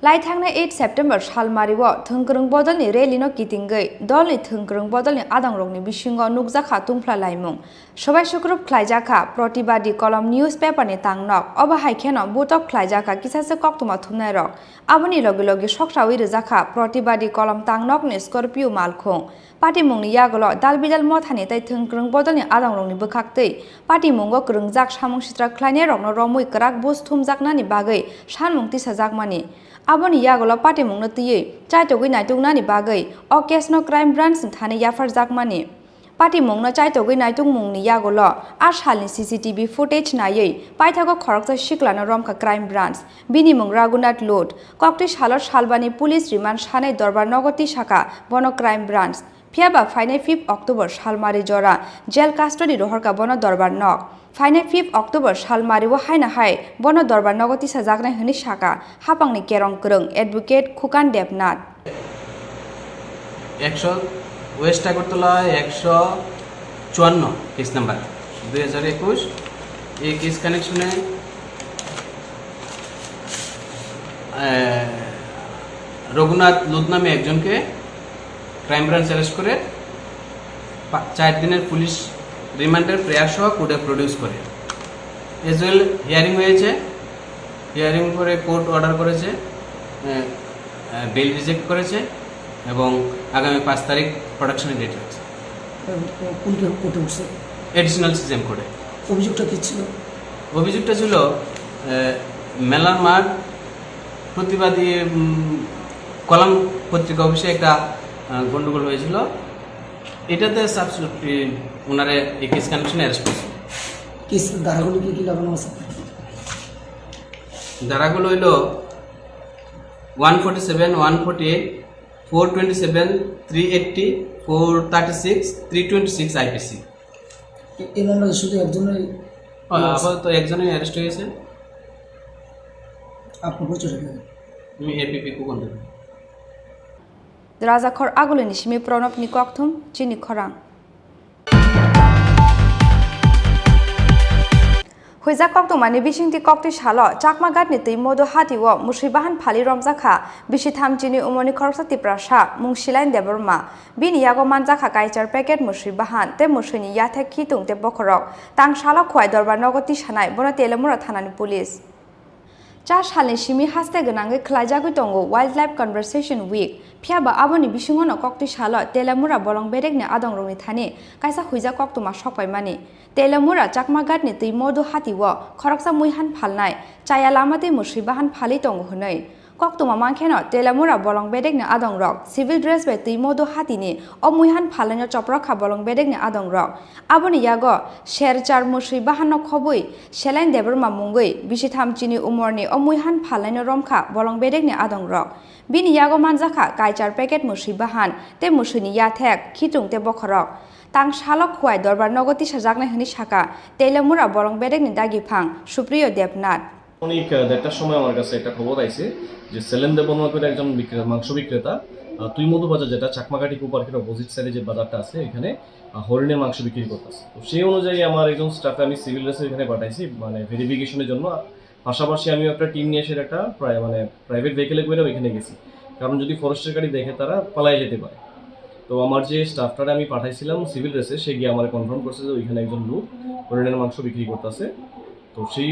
Laithangnai eight September salmario thwngkwrwng bodolni rally no kitingwi dolni thwngkwrwng bodolni adongrokni bisingo nukjakha tungphla laimung. Sobai sukrup khlaijakha protibadi kolom newspaper ni tangnok, obo hai kheno butok khlaijakha kisasa koktwma thumnairok. Aboni logi logi soksawi rwjakha protibadi kolom tangnokni Scorpio malkhung. Patimungni yagulo dalbidal mothani tei thwngkwrwng bodolni adongrokni bwkhaktwi patimungo kwrwngjak samung sitra khlainairokno romwi kwrak buj thumjaknani bagwi sanmung tisajakmani. Aboni yagulo patimungno twiwi chaitogwi naituknani bagwi o case no Crime Branch ni thani yapharjakmani. Patimungno chaitogwi naitukmungni yagulo a salni C C T V footage naiwi paithago khoroksa siklano romkha Crime Branch. Bini mung Raghunath Lod. Koktwi salo salbani police remand sanai dorbar nogo tisaka bono Crime Branch. Phiyaba phainai fifth October salmari jora jail custody rohorkha bono dorbar nok. Phainai fifth October salmario haino hai bono dorbar nogo tisajaknai hwnwi saka hapangni kerong kwrwng Advocate Khukan Debnath. একশো, ওয়েস্ট আগরতলা একশো চুয়ান্ন case number দুই হাজার একুশ। এই case কানেকশনে, আহ, রঘুনাথ লুত নামে একজনকে ক্রাইম ব্রাঞ্চ অ্যারেস্ট করে পা-, চার দিনের পুলিশ রিমান্ডের প্রেয়ার সহ কোর্টে প্রডিউস করে। এজ ওয়েল হিয়ারিং হয়েছে, হিয়ারিং করে কোর্ট অর্ডার করেছে, আহ, আহ, বেল রিজেক্ট করেছে এবং আগামী পাঁচ তারিখ প্রোডাকশনের ডেট রাখছে। কোন কোর্টে উঠছে? অ্যাডিশনাল সিজেম কোর্টে। অভিযোগটা কি ছিল? অভিযোগটা ছিল, আহ, মেলার মাঠ প্রতিবাদী, উম, কলাম পত্রিকা অফিসে একটা, আহ, গন্ডগোল হয়েছিল। এটাতে সাবস্টিটিউটলি ওনারা এই কেস কানেকশনে অ্যারেস্ট করছে। কেস ধারাগুলো কি কি লাগানো আছে? ধারাগুলো হইল one forty seven, one forty eight, four twenty seven, three eighty, four thirty six, three twenty six IPC. এ-, এই মামলায় শুধু একজনই আপাতত একজনই অ্যারেস্ট হয়েছে। আপনার পরিচয়টা কি? আমি এপিপি কুকন থেকে। Rajakhor Agulini simi Pranabni kokthum chini khorang. Huijak koktwmani bisingtwi koktwi salo Chakmaghatni twi Modu hatio mwswi bahan phali romjakha bisi thamchini umorni khoroksa Tiprasa mung Silain Debbarma. Bini yago manjakha kaichar packet mwswi bahan tei mwswini yathek khitung tei bokhorok. Tang salo Khowai Dorbar nogo tisanai bono Telemura thanani police. Cha salni simi haste gwnangwi khlaijagwi tongo Wildlife Conservation Week, phiyaba aboni bisingono koktwi salo Telemura bolong bedekni adongrokni thani kaisa huijak koktwma sokpaimani. Telemura Chakmaghatni twi Modu hatio khoroksa muihan phalnai chaya lama tei mwswi bahan phalwi tongo hwnwi. Koktwma mankheno Telemura bolong bedekni adongrok civil dress bai twi Modu hatini o muihan phalnaino choprokha bolong bedekni adongrok. Aboni yago Serchar mwswi bahanno khobwi Selain Debbarma mungwi bisi thamchini umorni o muihan phalnaino romkha bolong bedekni adongrok. Bini yago manjakha kaichar packet mwswi bahan tei mwswini yathek, khitung tei bokhorok. Tang salo Khowai Dorbar nogo tisajaknai hwnwi saka Telemura bolong bedekni dagiphang Supriyo Debnath. অনেক, আহ, দেড়টার সময় আমার কাছে একটা খবর আইছে যে সেলেন দেববর্মা করে একজন বিক্রে-, মাংস বিক্রেতা, আহ, তুইমধু বাজার, যেটা চাকমাঘাটি কো পার্কের অপোজিট সাইডে যে বাজারটা আছে, এখানে, আহ, হরিণের মাংস বিক্রি করতেছে। তো সেই অনুযায়ী আমার একজন স্টাফকে আমি সিভিল ড্রেসে এখানে পাঠাইছি, মানে, ভেরিফিকেশনের জন্য। পাশাপাশি আমিও একটা টিম নিয়ে এসে একটা প্রায় মানে প্রাইভেট ভেহিকেলে করে ওইখানে গেছি, কারণ যদি ফরেস্টের গাড়ি দেখে তারা পালাই যেতে পারে। তো আমার যে স্টাফটারে আমি পাঠাইছিলাম সিভিল ড্রেসে, সে গিয়ে আমার কনফার্ম করছে যে ওইখানে একজন লোক হরিণের মাংস বিক্রি করতেছে। তো সেই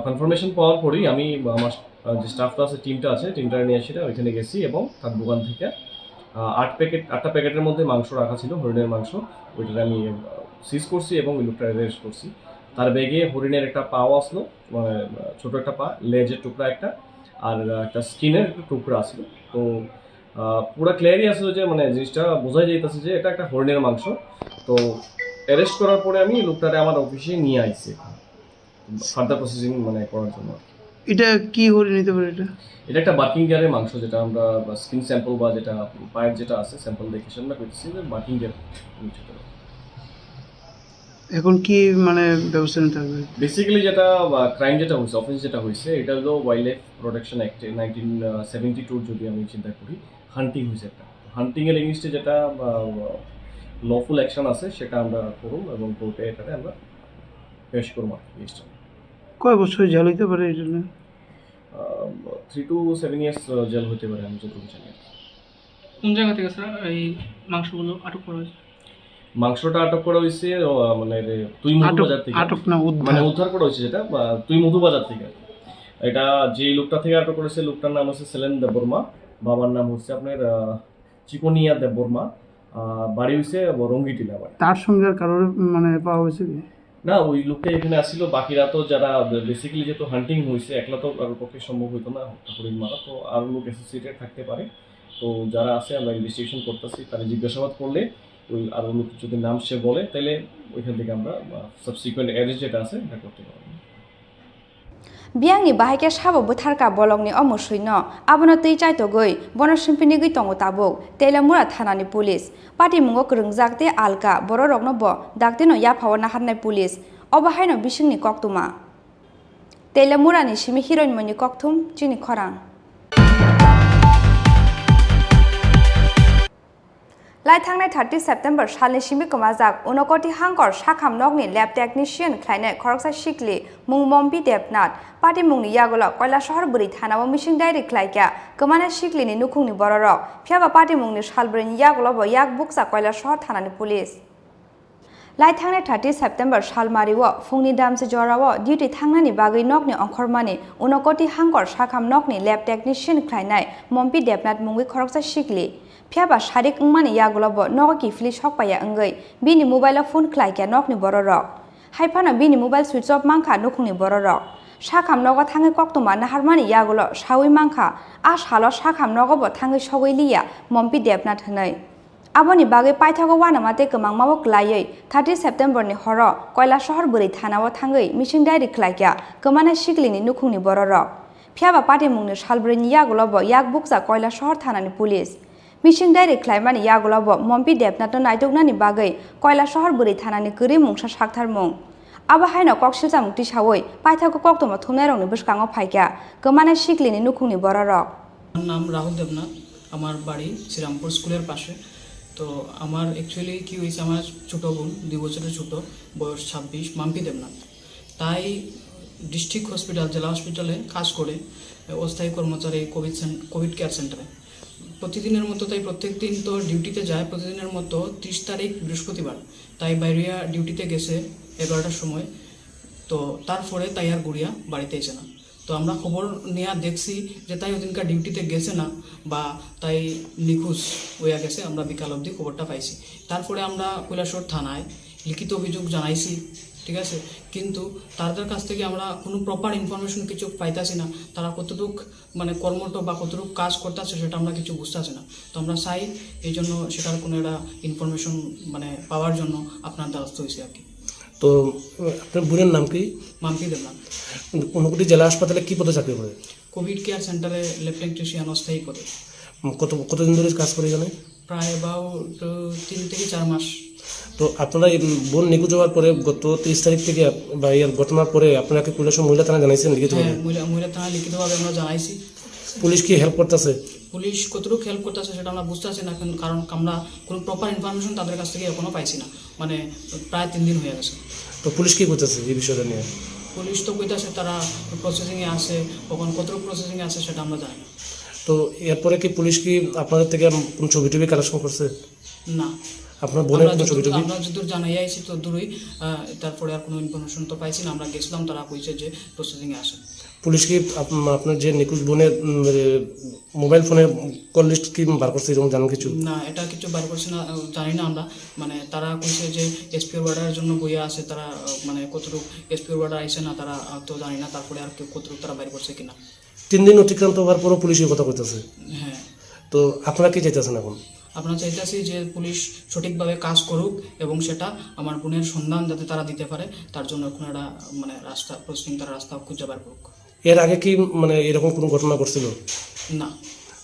কনফার্মেশন পাওয়ার পরেই আমি আমার আহ, যে স্টাফটা আছে, টিমটা আছে, টিমটা নিয়ে এসে ওইখানে গেছি এবং তার দোকান থেকে আহ, আট প্যাকেট আটটা প্যাকেটের মধ্যে মাংস রাখা ছিল, হরিণের মাংস। ওইটাকে আমি সিজ করছি এবং ওই লোকটা অ্যারেস্ট করছি। তার ব্যাগে হরিণের একটা পাও আসলো, মানে আহ, ছোট একটা পা, লেজের টুকরা একটা, আর আহ, একটা স্কিনের একটা টুকরা আসলো। তো আহ, পুরা ক্লিয়ারই আসলো যে মানে জিনিসটা বোঝা যাইতেছে যে এটা একটা হরিণের মাংস। তো অ্যারেস্ট করার পরে আমি লোকটারে আমার অফিসে নিয়ে আইছি ফার্দার প্রসেসিং মানে করার জন্য। এটা কি হরিণ হতে পারে এটা? এটা একটা বার্কিং ডিয়ারের মাংস, যেটা আমরা স্কিন স্যাম্পল বা যেটা পায়ের যেটা আছে স্যাম্পল দেখে সেটা করতেছি যে বার্কিং ডিয়ার। এখন কি মানে ব্যবস্থা নিতে হবে? বেসিক্যালি যেটা ক্রাইম যেটা হয়েছে, অফেন্স যেটা হয়েছে, এটা হলো ওয়াইল্ড লাইফ প্রোটেকশন অ্যাক্টে নাইনটিন সেভেন্টি টুর যদি আমি চিন্তা করি, হান্টিং হয়েছে একটা। হান্টিংয়ের এগেনস্টে যেটা লফুল অ্যাকশন আছে সেটা আমরা করব এবং কোর্টে এটাকে আমরা পেশ করবো আর কি। কয় বছর জেল হইতে পারে এটা? Three two seven years jail হতে পারে আমি যতটুকু জানি আর কি। কোন জায়গা থেকে স্যার এই মাংসগুলো আটক করা হয়েছে? মাংসটা আটক করা হয়েছে ও, আহ, মানে রে, তুই মধু আটক বাজার থেকে। আটক না মানে উদ্ধার। উদ্ধার করা হয়েছে যেটা আহ, তুই মধু বাজার থেকে। এটা যে লোকটা থেকে আটক করেছে, লোকটার নাম হচ্ছে সেলেন দেববর্মা, বাবার নাম হচ্ছে আপনার আহ, চিকনিয়া দেববর্মা, আহ, বাড়ি হচ্ছে রঙ্গিটিলা বাড়ি। তার সঙ্গে আর কারোর মানে পাওয়া হয়েছে কি? না, ওই লোকটা এখানে আসছিল, বাকিরা তো যারা বেসিক্যালি যেহেতু হান্টিং হয়েছে, একলা তো কারোর পক্ষে সম্ভব হইতো না হরিণ মারা, তো আরো লোক অ্যাসোসিয়েটেড থাকতে পারে। তো যারা আছে আমরা ইনভেস্টিগেশন করতেছি, তারা জিজ্ঞাসাবাদ করলে ওই আরো লোক যদি নাম সে বলে, তাহলে ওইখান থেকে আমরা সাবসিকুয়েন্ট অ্যারেস্ট যেটা আছে এটা করতে পারবো। Biyangni bahai khe sabo bwtharka bolongni o mwswino, abono twi chaitogwi bono simpinigwi tongo tabuk Teilamura thanani police. Patimungo kwrwngjak tei alka bororokno bo daktino yaphao naharnai police. Obo haino bisingni koktwma. Teilamurani simi Hiroinmoini kokthum chini khorang. Lai thangnai thirty September salni simi kwmajak Unokoti Hangkor sakham nokni lab technician khlainai khoroksa sikli mung Mompi Debnath. Patimungni yagulo Koilasohor bwrwi thanao missing diary khlaikha kwmana siklini nukhungni bororok. Phiyaba patimungni salbrwini yagulo bo yak bukcha Koilasohor thanani police. Lai thangnai thirty September salmario phungni damse jorao duty thangnani bagwi nokni ongkhormani Unokoti Hangkor sakham nokni lab technician khlainai Mompi Debnath mungwi khoroksa sikli. Phiyaba sarik wngmani yagulo bo nogo kiphilwi sokpaiya wngwi bini mobile-o phone khlaikha nokni bororok. Haiphano bini mobile switch off mankha nukhungni bororok. Sakham nogo thangwi koktwma naharmani yagulo sawi mankha, a salo sakham nogo bo thangwi sogwi liya Mompi Debnath hwnwi. Aboni bagwi paithago uanama tei kwmangmabo kwlaiwi thirty September ni horo Koilasohor bwrwi thanao thangwi missing diary khlaikha kwmana siklini nukhungni bororok. Phiyaba patimungni salbrwini yagulo bo yak bukcha Koilasohor thanani police. Missing diary khlaimani yagulo bo Mompi Debnathno naituknani bagwi Koilasohor bwrwi thanani kwrwi mungsa saktharmung. Abo haino kok silchamung tisawi paithago koktwma thumnairokni bwskango phaikha kwmana siklini nukhungni bororok. আমার নাম রাহুল দেবনাথ। আমার বাড়ি শ্রীরামপুর স্কুলের পাশে। তো আমার অ্যাকচুয়ালি কী হয়েছে, আমার ছোটো বোন, দুই বছরের ছোটো, বয়স ছাব্বিশ, মাম্পি দেবনাথ। তাই ডিস্ট্রিক্ট হসপিটাল, জেলা হসপিটালে কাজ করে, অস্থায়ী কর্মচারী কোভিড সেন- কোভিড কেয়ার সেন্টারে। প্রতিদিনের মতো তাই প্রত্যেক দিন তো ডিউটিতে যায়, প্রতিদিনের মতো তিরিশ তারিখ বৃহস্পতিবার তাই বাইরিয়া ডিউটিতে গেছে এগারোটার সময়। তো তারপরে তাই আর ঘুরিয়া বাড়িতে এসে না। তো আমরা খবর নিয়ে দেখছি যে তাই ওদিনকার ডিউটিতে গেছে না বা তাই নিখোঁজ হইয়া গেছে, আমরা বিকাল অবধি খবরটা পাইছি। তারপরে আমরা কৈলাসহর থানায় লিখিত অভিযোগ জানাইছি, ঠিক আছে, কিন্তু তাদের কাছ থেকে আমরা কোনো প্রপার ইনফরমেশন কিছু পাইতাছি না। তারা কতটুক মানে কর্মরত বা কতটুক কাজ করতেছে সেটা আমরা কিছু বুঝতেছি না। তো আমরা চাই এই জন্য সেটার কোনো একটা ইনফরমেশন মানে পাওয়ার জন্য আপনার দ্বারস্থ হয়েছি আর কি। তো আপনার বোনের নাম কি? মাম্পি দেবনাথ। ঊনকোটি জেলা হাসপাতালে কি পদে চাকরি করে? কোভিড কেয়ার সেন্টারে ল্যাব টেকনিশিয়ান অস্থায়ী পদে। কত কতদিন ধরে কাজ করে এখানে? প্রায় অ্যাবাউট তিন থেকে চার মাস। তো আপনারা এই বোন নিখোঁজ হওয়ার পরে গত তিরিশ তারিখ থেকে আপ- বা এর ঘটনার পরে আপনারা কি কৈলাসহর মহিলা থানা জানাইছেন লিখিতভাবে? হ্যাঁ, মহিলা মহিলা থানায় লিখিতভাবে আমরা জানাইছি। পুলিশ কি হেল্প করতেছে? পুলিশ কতটুকু হেল্প করতেছে সেটা আমরা বুঝতে পারছি না এখন, কারণ আমরা কোনো প্রপার ইনফরমেশন তাদের কাছ থেকে এখনো পাইছি না, মানে প্রায় তিন দিন হয়ে গেছে। তো পুলিশ কি করতেছে এই বিষয়টা নিয়ে? পুলিশ তো কইতাছে তারা প্রসেসিং এ আছে, কখন কতটুকু প্রসেসিং এ আছে সেটা আমরা জানি না। তো এরপরে কি পুলিশ কি আপনাদের থেকে কোনো ছবি টবি কালেকশন করছে? না। আপনার বোনের আমরা কোনো ছবি যতদূর, টবি? আমরা যতদূর জানাই আইছি ততদূরই, আহ, তারপরে আর কোনো ইনফরমেশন তো পাইছি না। আমরা গেছিলাম, তারা কইছে যে প্রসেসিং এ আছে। পুলিশ কি আপ-, আপনার যে নিখোঁজ বোনের, উম, এ, মোবাইল ফোনে কল লিস্ট কি বার করছে, এরকম জানেন কিছু? না, এটা কিছু বার করছে না, আহ, জানি না আমরা। মানে তারা কইছে যে এসপির অর্ডারের জন্য বইয়া আছে, তারা, আহ, মানে কতটুকু এসপির অর্ডার আইছে না, তারা, আহ, তো জানি না। তারপরে আর কেউ কতটুকু তারা বাইর করছে কিনা। তিন দিন অতিক্রান্ত হওয়ার পরও পুলিশ এই কথা কইতাছে। হ্যাঁ। তো আপনারা কি চাইতেছেন এখন? আমরা চাইতেছি যে পুলিশ সঠিকভাবে কাজ করুক এবং সেটা আমার বোনের সন্ধান যাতে তারা দিতে পারে, তার জন্য কোনো একটা, মানে, রাস্তা, প্রসেসিং তারা রাস্তা খুঁজে বার করুক। এর আগে কি, মানে, এরকম কোনো ঘটনা ঘটছিল? না।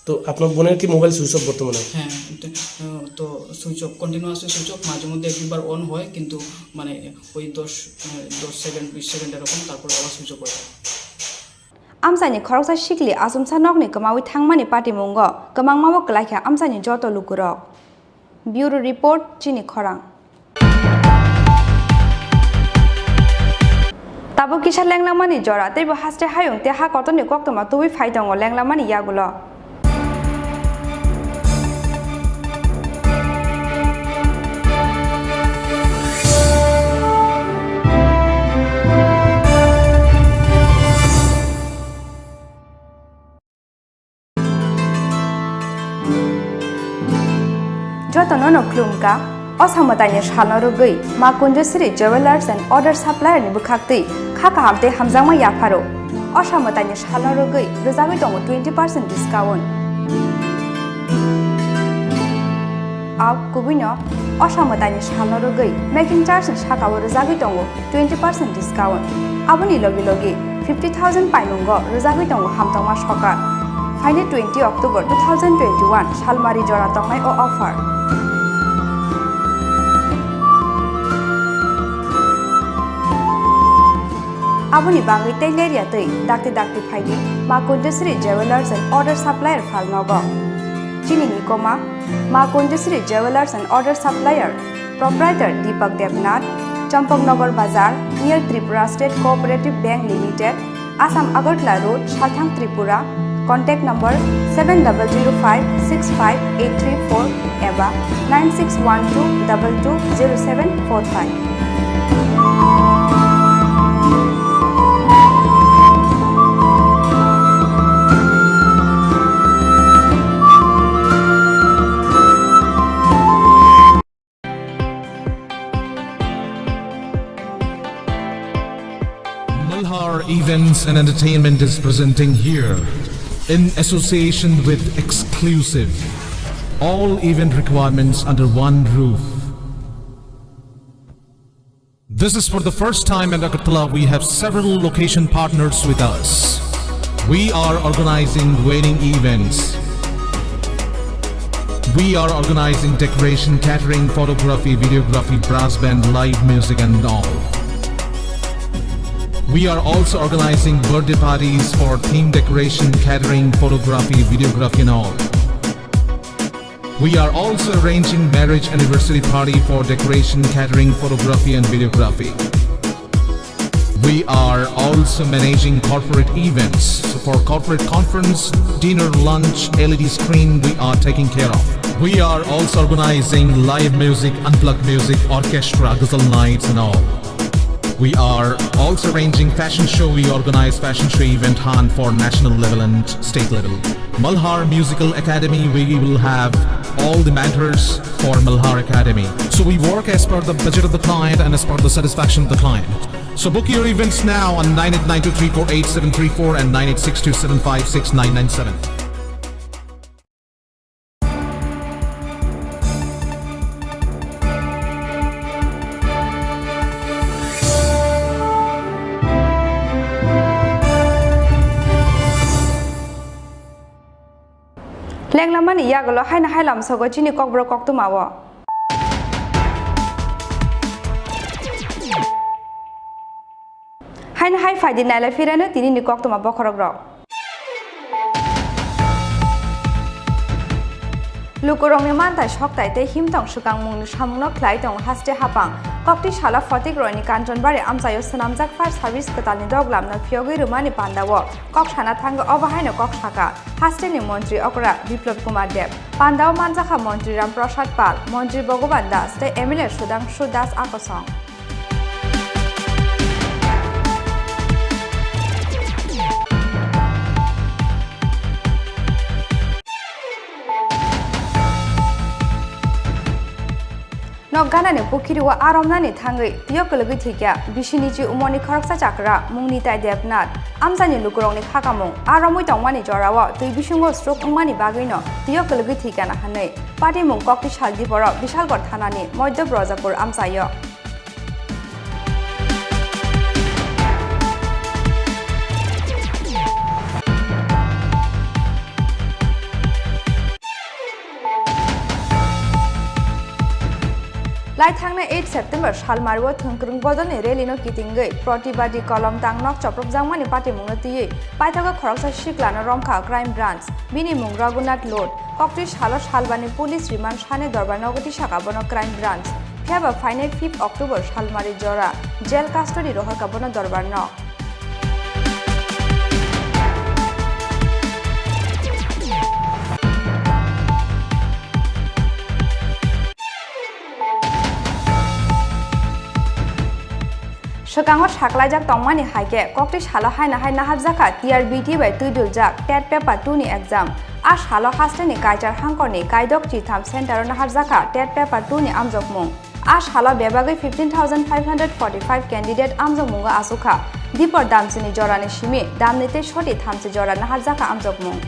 তো আপনার বোনের কি মোবাইল সুইচ অফ বর্তমানে? হ্যাঁ, তো, আহ, তো switch off, continuously switch off, মাঝে মধ্যে এক দুবার অন হয়, কিন্তু, মানে, ওই দশ, আহ, দশ সেকেন্ড, বিশ সেকেন্ড এরকম, তারপর আবার সুইচ অফ হয়। Amchaini khoroksa sikli achomsa nokni kwmaui thangmani patimungo kwmangmabo kwlaikha amchaini joto lukurok. Bureau Report, Chini Khorang. Tabuk kisa lenglangmani jora, teibo haste hayung tei ha kotorni koktwma tubui phai tongo lenglangmani yagulo. Jotono no khulumkha, o samwtaini salno rwgwi Ma Kunjasri Jewellers and Other Supplier ni bwkhaktwi kha kaham tei hamjakma yapharo. O samwtaini salno rwgwi rwjagwi tongo twenty percent discount. Au kubuino o samwtaini salno rwgwi making charge ni sakao rwjagwi tongo twenty percent discount. Aboni logi logi fifty thousand paimungo rwjagwi tongo hamtokma sokar. Phaini twenty October two thousand twenty-one salmari jora tongnai o offer. Aboni bagwi tei lerya twi dakti dakti phaidi Ma Kunjasri Jewellers and Other Supplier phalnogo. Chini nikoma Ma Kunjasri Jewellers and Other Supplier, Proprietor Deepak Debnath, Champaknagar Bazar, near Tripura State Cooperative Bank Limited, Assam Agartala Road, Salthang, Tripura. Contact number seven double zero five six five eight three four eba nine six one two double two zero seven four five. Malhar Events and Entertainment is presenting here, in association with Exclusive, all event requirements under one roof. This is for the first time in Agartala. We have several location partners with us. We are organizing wedding events. We are organizing decoration, catering, photography, videography, brass band, live music and all. We are also organizing birthday parties for theme decoration, catering, photography, videography and all. We are also arranging marriage anniversary party for decoration, catering, photography and videography. We are also managing corporate events. So for corporate conference, dinner, lunch, L E D screen, we are taking care of. We are also organizing live music, unplugged music, orchestra, ghazal nights and all. We are also arranging fashion show. We organize fashion show event hunt for national level and state level. Malhar Musical Academy, we will have all the mentors for Malhar Academy. So we work as per the budget of the client and as per the satisfaction of the client. So book your events now on nine eight nine two three four eight seven three four and nine eight six two seven five six nine nine seven. Lenglamani yagulo haino hai lamsogo chini kokborok koktwmao. Haino hai phaidi nailai phirano tinini koktwma bokhorokrok. Lukurokni manthai sokthai tei himthong swkangmungni samungno khlai tongo haste hapang. Kokti salo Photik Royni Kanchonbari amchaio swnamjak fire service kwtalni doglamno phiyogwi rwmani pandao kok sana thangwi obo haino kok saka hasteni montri okra Biplab Kumar Deb. Pandao manjakha montri Ram Prasad Pal, montri Bhogoban Das tei M L A Sudhangshu Das Akosong. Nok ganani pukhiri o aromnani thangwi twiyo kwlwgwi thwikha bisini chi umorni khoroksa chakra mungni tai Debnath. Amchaini lukurokni khakamung aromwi tongmani jorao twi bisingo stroke wngmani bagwino twiyo kwlwgwi thwikha na hwnwi patimung kokti sal diporo Bishalgarh thanani Moidya Brojapur amchaio. Lai thangnai eight September salmario thwngkwrwng bodolni rally no kitingwi protibadi kolom tangnok chopropjakmani patimungno twiwi paithago khoroksa siklano romkha crime branch. Bini mung Raghunath Lod. Kokti salo salbani police remand sani dorbar nogo tisaka bono crime branch. Phiyaba phainai fifth October salmari jora jail custody rohorkha bono dorbarno. Swkango saklaijak tongmani hai khe kokti salo haino hai naharjakha T R B T bai twi duljak TET paper two ni exam. A salo hasteni Kaichar hangkorni Kaidok Chitham center-o naharjakha TET paper two ni amjokmung. A salo bebagwi fifteen thousand five hundred forty-five candidate amjokmungo achukha. Dipor damchini jorani simi damni tei soti thamchi jora naharjakha amjokmung.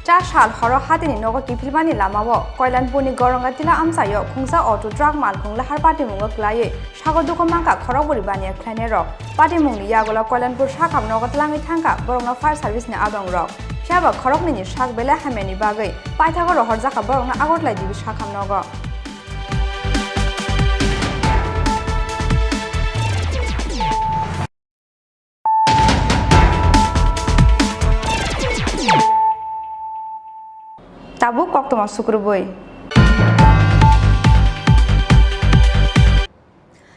Cha sal horo hatini nogo kiphilmani lamao Koilanpurni Gorongatila amchaio khungsa auto truck malkhung lahar patimungo kwlaiwi sago duko mangkha khorokbwrwi baniya khlainairok. Patimungni yagulo Koilanpur sakham nogo tlangwi thangkha borokno fire service ni adongrok. Phiyaba khoroknwini sak belai hamyani bagwi paithago rohorjakha borokno Agartala dibi sakham nogo. Tabuk koktwma sukrubui.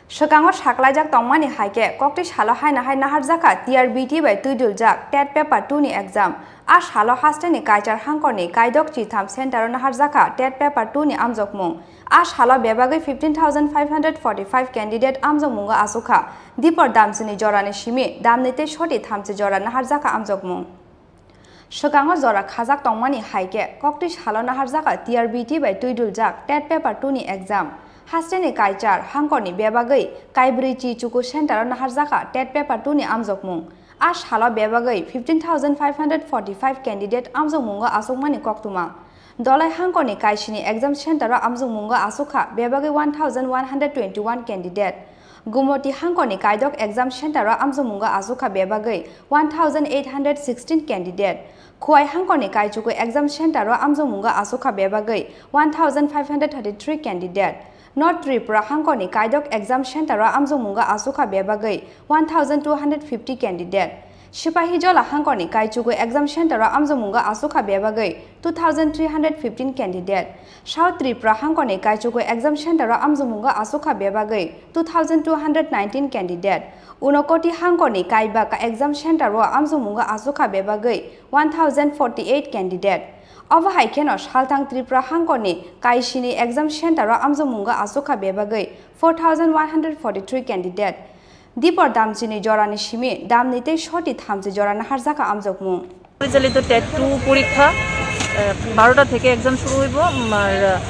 Swkango saklaijak tongmani hai khe, kokti salo haino hai naharjakha T R B T bai twi duljak TET paper two ni exam. A salo hasteni Kaichar hangkorni Kaidok Chitham center-o naharjakha TET paper two ni amjokmung. A salo bebagwi fifteen thousand five hundred forty-five candidate amjokmungo achukha. Dipor damchini jorani simi damni tei soti thamchi jora naharjakha amjokmung. Swkango jora khajak tongmani hai khe, kokti salo naharjakha T R B T bai twi duljak TET paper two ni exam. Hasteni Kaichar hangkorni bebagwi kaibrwi chi chuku center-o naharjakha TET paper two ni amjokmung. A salo bebagwi fifteen thousand five hundred forty-five candidate amjokmungo achukmani koktwma. Dolai hangkorni kaisini exam center-o amjokmungo achukha bebagwi one thousand one hundred twenty-one candidate. Gumoti hangkorni kaidok exam center-o amjokmungo achukha bebagwi one thousand eight hundred sixteen candidate. Khowai hangkorni kaichukwi exam center-o amjokmungo achukha bebagwi one thousand five hundred thirty-three candidate. North Tripura hangkorni kaidok exam center-o amjokmungo achukha bebagwi one thousand two hundred fifty candidate. Sipahijola hangkorni kaichukwi exam center-o amjokmungo achukha bebagwi two thousand three hundred fifteen candidate. South Tripura hangkorni kaichukwi exam center-o amjokmungo achukha bebagwi two thousand two hundred nineteen candidate. Unakoti hangkorni kaiba ka exam center-o amjokmungo achukha bebagwi one thousand forty-eight candidate. Obo hai kheno salthang Tripura hangkorni kaisini exam center-o amjokmungo achukha bebagwi four thousand one hundred forty-three candidate. Dipor damchini jorani simi damni tei soti thamchi jora naharjakha amjokmung. পরিচালিত TET two পরীক্ষা, আহ, বারোটা থেকে এক্সাম শুরু হইব। আর, আহ,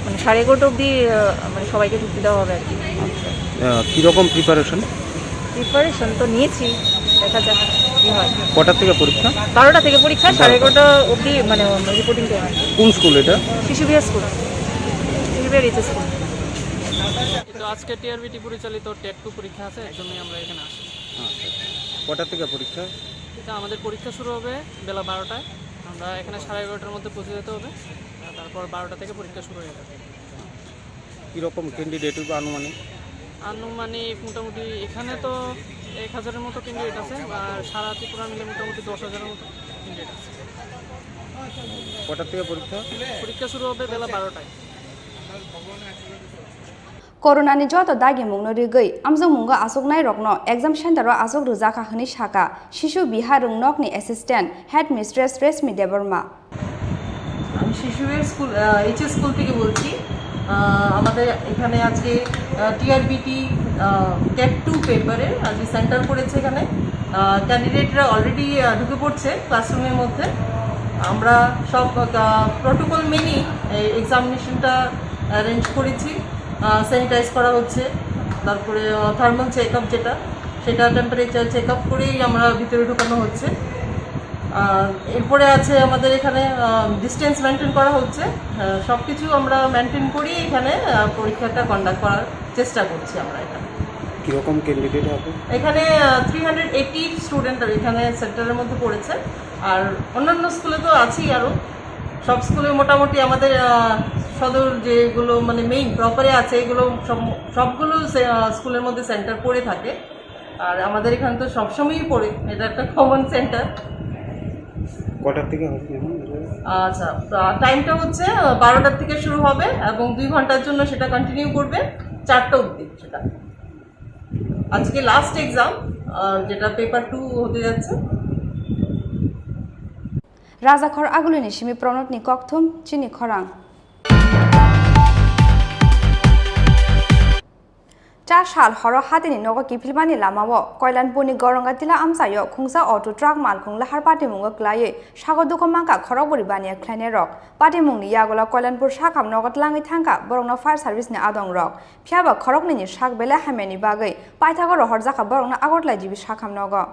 মানে, সাড়ে এগারোটা অবধি, আহ, মানে, সবাইকে ঢুকতে দেওয়া হবে আর কি। আহ, কীরকম প্রিপারেশন? প্রিপারেশন তো নিয়েছি, দেখা যাক কী হয়। কটার থেকে পরীক্ষা? বারোটা থেকে পরীক্ষা, বারোটা। সাড়ে এগারোটা অবধি, মানে, রিপোর্টিং টাইম। কোন স্কুল এটা? শিশু বিহার স্কুল, শিশু বিহার এইচ এস স্কুল। তো আজকে টিআরবিটি পরিচালিত টেট টু পরীক্ষা আছে, এর জন্যই আমরা এখানে আসি। আচ্ছা। কটা থেকে পরীক্ষা? এটা আমাদের পরীক্ষা শুরু হবে বেলা বারোটায়। আমরা এখানে সাড়ে এগারোটার মধ্যে পৌঁছে যেতে হবে। তারপর বারোটা থেকে পরীক্ষা শুরু হয়ে যাবে। কীরকম ক্যান্ডিডেট হইব আনুমানিক? আনুমানিক মোটামুটি এখানে তো এক হাজারের মতো ক্যান্ডিডেট আছে, আর সারা ত্রিপুরা মিলে মোটামুটি দশ হাজারের মতো ক্যান্ডিডেট আছে। কটার থেকে পরীক্ষা? পরীক্ষা শুরু হবে বেলা বারোটায়। Corona ni joto dagimungno rigwi amjokmungo achuknairokno exam center o achuk rwjakha hwnwi sakha Shishu Bihar Rungnokni assistant headmistress Reshmi Debbarma. আমি শিশুর স্কুল, আহ, এইচএস স্কুল থেকে বলছি। আহ, আমাদের এখানে আজকে, আহ, টিআরবিটি, আহ, টেট টু পেপারের আজকে সেন্টার পড়েছে এখানে। আহ, ক্যান্ডিডেটরা অলরেডি, আহ, ঢুকে পড়ছে ক্লাসরুমের মধ্যে। আমরা সব, আহ, প্রোটোকল মেনেই এই এক্সামিনেশনটা অ্যারেঞ্জ করেছি। আহ, স্যানিটাইজ করা হচ্ছে, তারপরে, আহ, থার্মাল চেক আপ যেটা, সেটা টেম্পারেচার চেক আপ করেই আমরা ভিতরে ঢোকানো হচ্ছে। আহ, এরপরে আছে আমাদের এখানে, আহ, ডিস্টেন্স মেনটেন করা হচ্ছে। আহ, সবকিছু আমরা মেনটেন করেই এখানে, আহ, পরীক্ষাটা কন্ডাক্ট করার চেষ্টা করছি আমরা এখানে। কীরকম ক্যান্ডিডেট হবে? এখানে, আহ, থ্রি হান্ড্রেড এইটি স্টুডেন্ট এখানে সেন্টারের মধ্যে পড়েছে, আর অন্যান্য স্কুলে তো আছেই আরও। সব স্কুলে মোটামুটি আমাদের, আহ, সদর যেগুলো মানে মেইন প্রপারে আছে, এগুলো সব, সবগুলো সে-, আহ, স্কুলের মধ্যে সেন্টার পড়ে থাকে। আর আমাদের এখানে তো সবসময়ই পড়ে, এটা একটা কমন সেন্টার। কটার থেকে হবে এখন? আচ্ছা, আহ, টাইমটা হচ্ছে, আহ, বারোটার থেকে শুরু হবে এবং দুই ঘন্টার জন্য সেটা কন্টিনিউ করবে, চারটা অবধি সেটা। আজকে লাস্ট এক্সাম, যেটা পেপার টু হতে যাচ্ছে। Rajakhor Agulini simi Pranotni kokthum chini khorang. Cha sal horo hatini nogo kiphilmani lamao Koilanpurni Gorongatila amchaio khungsa auto truck malkhung lahar patimungo kwlaiwi sago dukho mankha khorokbwrwi baniya khlainairok. Patimungni yagulo Koilanpur sakham nogo tlangwi thangkha borokno fire service ni adongrok. Phiyaba khoroknwini sak belai hamyani bagwi paithago rohorjakha borokno Agartala G B sakham nogo.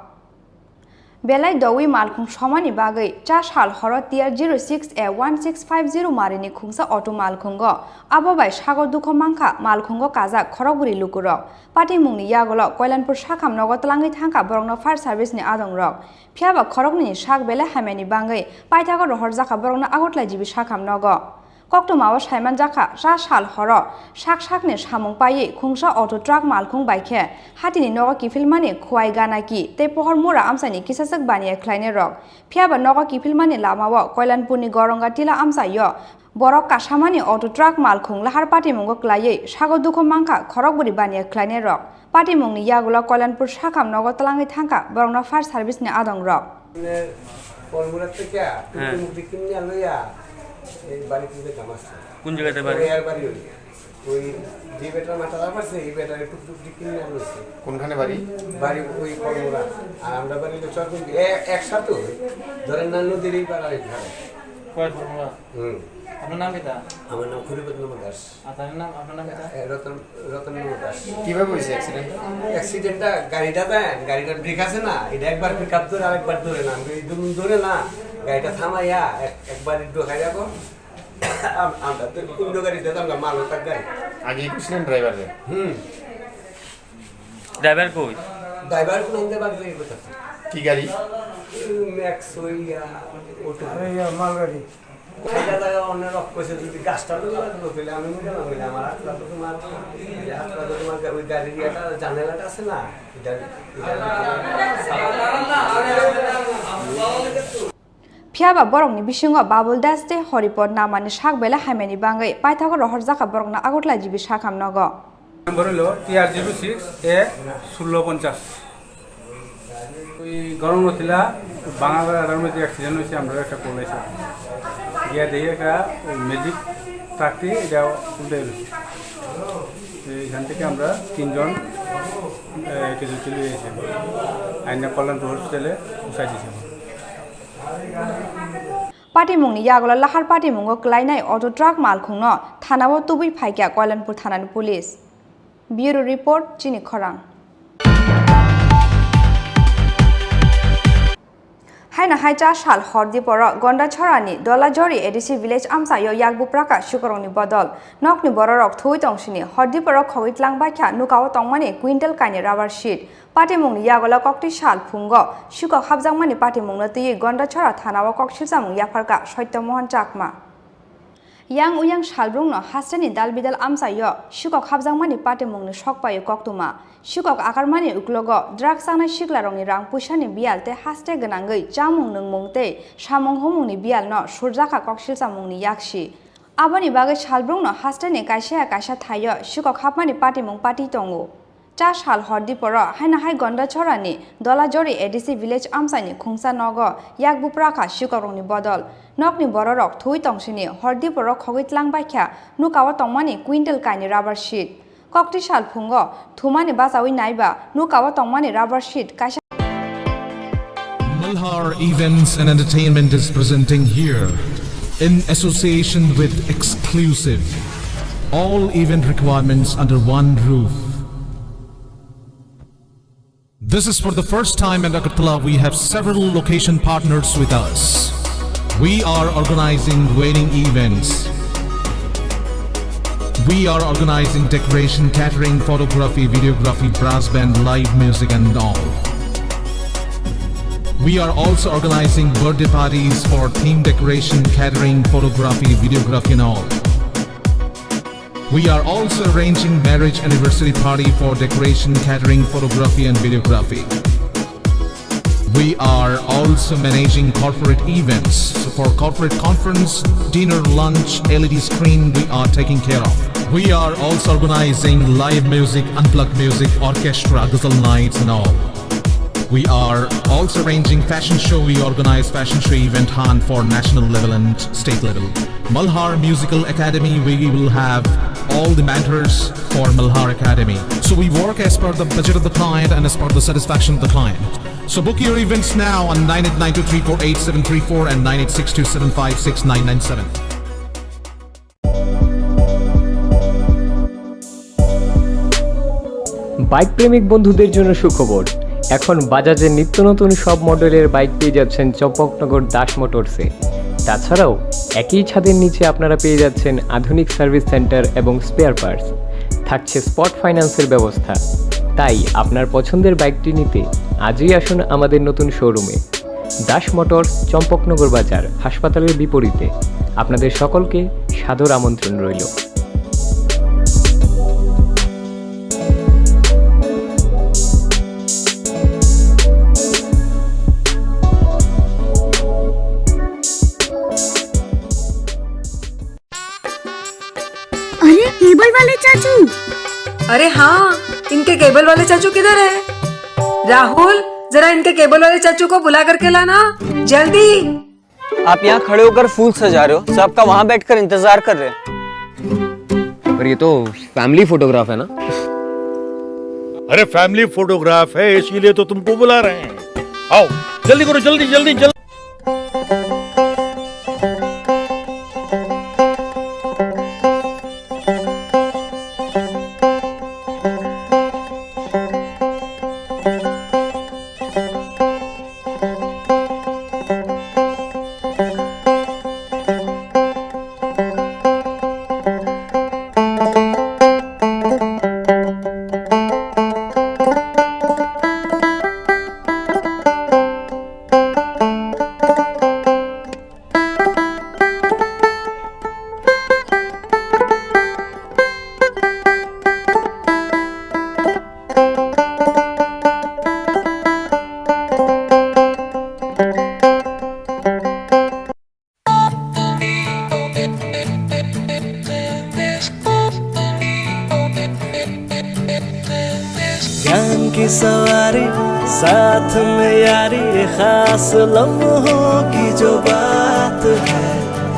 Belai doui malkhung somani bagwi cha sal horo T R zero six A one six five zero marini khungsa auto malkhungo. Abo bai sago dukho mankha malkhungo kajak khorokbwrwi lukurok. Patimungni yagulo Koilanpur sakham nogo tlangwi thangkha borokno fire service ni adongrok. Phiyaba khoroknwini sak belai hamyani bagwi paithago rohorjakha borokno Agartala G B sakham nogo. Koktwmao saimanjakha, cha sal horo sak sakni samung paiwi khungsa auto truck malkhung bai khe hatini nogo kiphilmani Khwai Ganaki tei Pohor Mura amchaini kisachwk baniya khlainairok. Phiyaba nogo kiphilmani lamao Koilanpurni Gorongatila amchaio borok kasamani auto truck malkhung lahar patimungo kwlaiwi sago dukho mankha khorokbwrwi baniya khlainairok. Patimungni yagulo Koilanpur sakham nogo tlangwi thangkha borokno fire service ni adongrok. মানে, কলমুড়ার থেকে হ্যাঁ। টুকটুক মুকটুক কিনে আনলো ইয়া, এই বাড়ি কিনতে কাম আসছে। কোন জায়গাতে বাড়ি? ওই আর বাড়ি ওই। ওই যে বেটার মাথা লাফাচ্ছে, এই বেটার টুকটুক কিনে আনলো। কোনখানে বাড়ি? বাড়ি ওই কলমুড়া। আর আমরা বাড়ি হলো চরকুন্দি। এ-, একসাথে ওই। ধরেন না, নদীর এই পাড়া, এই পাড়া। কয় কলমুড়া? হুম। আপনার নাম কিতা? আমার নাম খুরিপদ মোহাম্মদ দাস। আর তার নাম, আপনার নাম কিতা? এ, রতন, রতন মোহাম্মদ দাস। কিভাবে হয়েছে অ্যাক্সিডেন্ট? অ্যাক্সিডেন্টটা গাড়িটা দেন, গাড়িটার ব্রেক আছে না, এটা একবার পিক আপ ধরে, আরেকবার ধরে না, আমি এই দুম ধরে না, গাড়িটা থামাইয়া এক-, একবার একটু খাই রাখো। আম-, আমরা তো অন্য গাড়িতে তো আমরা মাল ওঠার গাড়ি। আগে একুশ লেন ড্রাইভার রে। হুম। ড্রাইভার কই? ড্রাইভার কোন হিন্দে বাদ দিয়ে কোথায়? কি গাড়ি? এই ম্যাক্স ওই, আহ, অটো। আরে, ইয়া, মালগাড়ি। এটা জায়গা অন্য রক কইছে, যদি গাছটা তো লাগতো, তাহলে আমি বুঝলাম, বুঝলাম, আমার হাতটা তো তোমার, এই হাতটা তো তোমার ওই গাড়ির ইয়েটা, জানালাটা আছে না? এটা, এটা Phiyaba borokni bisingo Babul Das tei Horipot Namani sak belai hamyani bagwi paithago rohorjakha borokno Agartala G B sakham nogo. নম্বর হলো টি আর জিরো সিক্স এ ষোলো পঞ্চাশ। ওই গরম হচ্ছিল, ভাঙা রাস্তার মধ্যে অ্যাক্সিডেন্ট হয়েছে, আমরা একটা কল এসে গিয়ে দেখি একটা ওই ম্যাজিক ট্রাকটি এটা উল্টে গেছে। তো এইখান থেকে আমরা তিনজন ক্যাজুয়ালিটি হয়েছে, আইনা কল্যাণপুর হসপিটালে পৌঁছাই দিয়েছে। Patimungni yagulo lahar patimungo kwlainai auto truck malkhungno thanao tubui phaikha Koilanpur thanani police. Bureau report, chini khorang. Haino hai cha sal hor diporo Gondachorani Dolajori A D C village amchaio yak bupraka sikorokni bodol. Nokni bororok thwi tongsini hor diporo khogwi tlang baikha nukao tongmani quintal kaini rubber sheet. Patimungni yagulo kokti sal phungo sikok hapjakmani patimungno twiwi Gondachora thanao kok silchamung yapharkha Saitya Mohan Chakma. Yang uyang salbrumno hasteni dalbidal amchaio sikok hapjakmani patimungni sokpaio koktwma. Sikok akarmani uklogo drug changnai siklarokni rang puisani biyal tei haste gwnangwi chamung nungmung tei samung humungni biyalno surjakha koksilchamungni yaksi. Aboni bagwi salbrumno hasteni kaisa ya kaisa thaio sikok hapmani patimung pati tongo. Cha sal hor diporo haino hai Gondachorani Dolajori A D C village amchaini khungsa nogo yak bupra kha sikokrokni bodol. Nokni bororok thwi tongsini hor diporo khogwi tlang baikha nukao tongmani quintal kaini rubber sheet. Kokti sal phungo thumani bachawi naiba nukao tongmani rubber sheet kaisa. Malhar Events and Entertainment is presenting here, in association with Exclusive, all event requirements under one roof. This is for the first time in Agartala. We have several location partners with us. We are organizing wedding events. We are organizing decoration, catering, photography, videography, brass band, live music and all. We are also organizing birthday parties for theme decoration, catering, photography, videography and all. We are also arranging marriage anniversary party for decoration, catering, photography and videography. We are also managing corporate events. So for corporate conference, dinner, lunch, L E D screen, we are taking care of. We are also organizing live music, unplugged music, orchestra, ghazal nights and all. We are also arranging fashion show. We organize fashion show event hunt for national level and state level. Malhar Musical Academy, we will have all the mentors for Malhar Academy. So we work as per the budget of the client and as per the satisfaction of the client. So book your events now on nine eight nine two three four eight seven three four and nine eight six two seven five six nine nine seven. Bike প্রেমিক বন্ধুদের জন্য সুখবর। এখন বাজাজের নিত্য নতুন সব মডেলের বাইক পেয়ে যাচ্ছেন চম্পকনগর দাস মোটরসে। তাছাড়াও একই ছাদের নিচে আপনারা পেয়ে যাচ্ছেন আধুনিক সার্ভিস সেন্টার এবং স্পেয়ার পার্টস। থাকছে স্পট ফাইন্যান্সের ব্যবস্থা। তাই আপনার পছন্দের বাইকটি নিতে আজই আসুন আমাদের নতুন শোরুমে। দাস মোটরস, চম্পকনগর বাজার, হাসপাতালের বিপরীতে। আপনাদের সকলকে সাদর আমন্ত্রণ রইল। अरे, केबल वाले चाचू। अरे हाँ, इनके केबल वाले चाचू किधर है? राहुल, जरा इनके केबल वाले चाचू को बुला करके लाना, जल्दी। आप यहाँ खड़े होकर फूल सजा रहे हो, सबका वहाँ बैठकर इंतजार कर रहे हैं। पर ये तो फैमिली फोटोग्राफ है ना? अरे, फैमिली फोटोग्राफ है, इसीलिए तो तुमको बुला रहे हैं। आओ, जल्दी करो, जल्दी, जल्दी, जल्दी। ज्ञान की सवारी, साथ में यारी, ये खास लम्हों की जो बात है।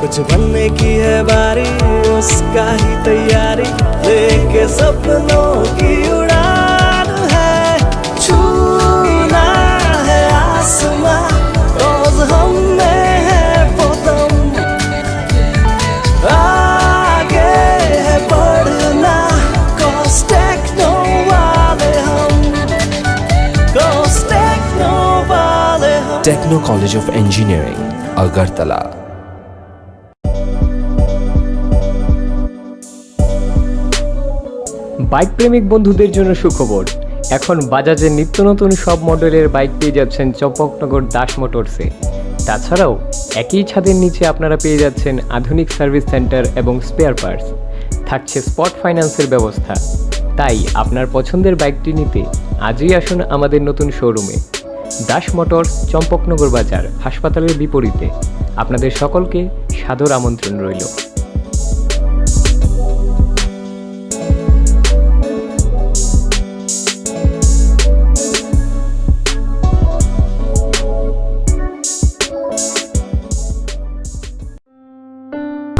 कुछ बनने की है बारी, उसका ही तैयारी, लेके सपनों की उड़ान है। छूना है आसमां, रोज हम में है वो दम। आगे है बढ़ना, Costek Techno वाले हम, Costek Techno वाले हम। Techno College of Engineering, Agartala। Bike প্রেমিক বন্ধুদের জন্য সুখবর। এখন বাজাজের নিত্য নতুন সব মডেলের বাইক পেয়ে যাচ্ছেন চম্পকনগর দাস মোটরসে। তাছাড়াও একই ছাদের নিচে আপনারা পেয়ে যাচ্ছেন আধুনিক সার্ভিস সেন্টার এবং স্পেয়ার পার্টস। থাকছে স্পট ফাইন্যান্সের ব্যবস্থা। তাই আপনার পছন্দের বাইকটি নিতে আজই আসুন আমাদের নতুন শোরুমে। দাস মোটরস, চম্পকনগর বাজার, হাসপাতালের বিপরীতে। আপনাদের সকলকে সাদর আমন্ত্রণ রইল।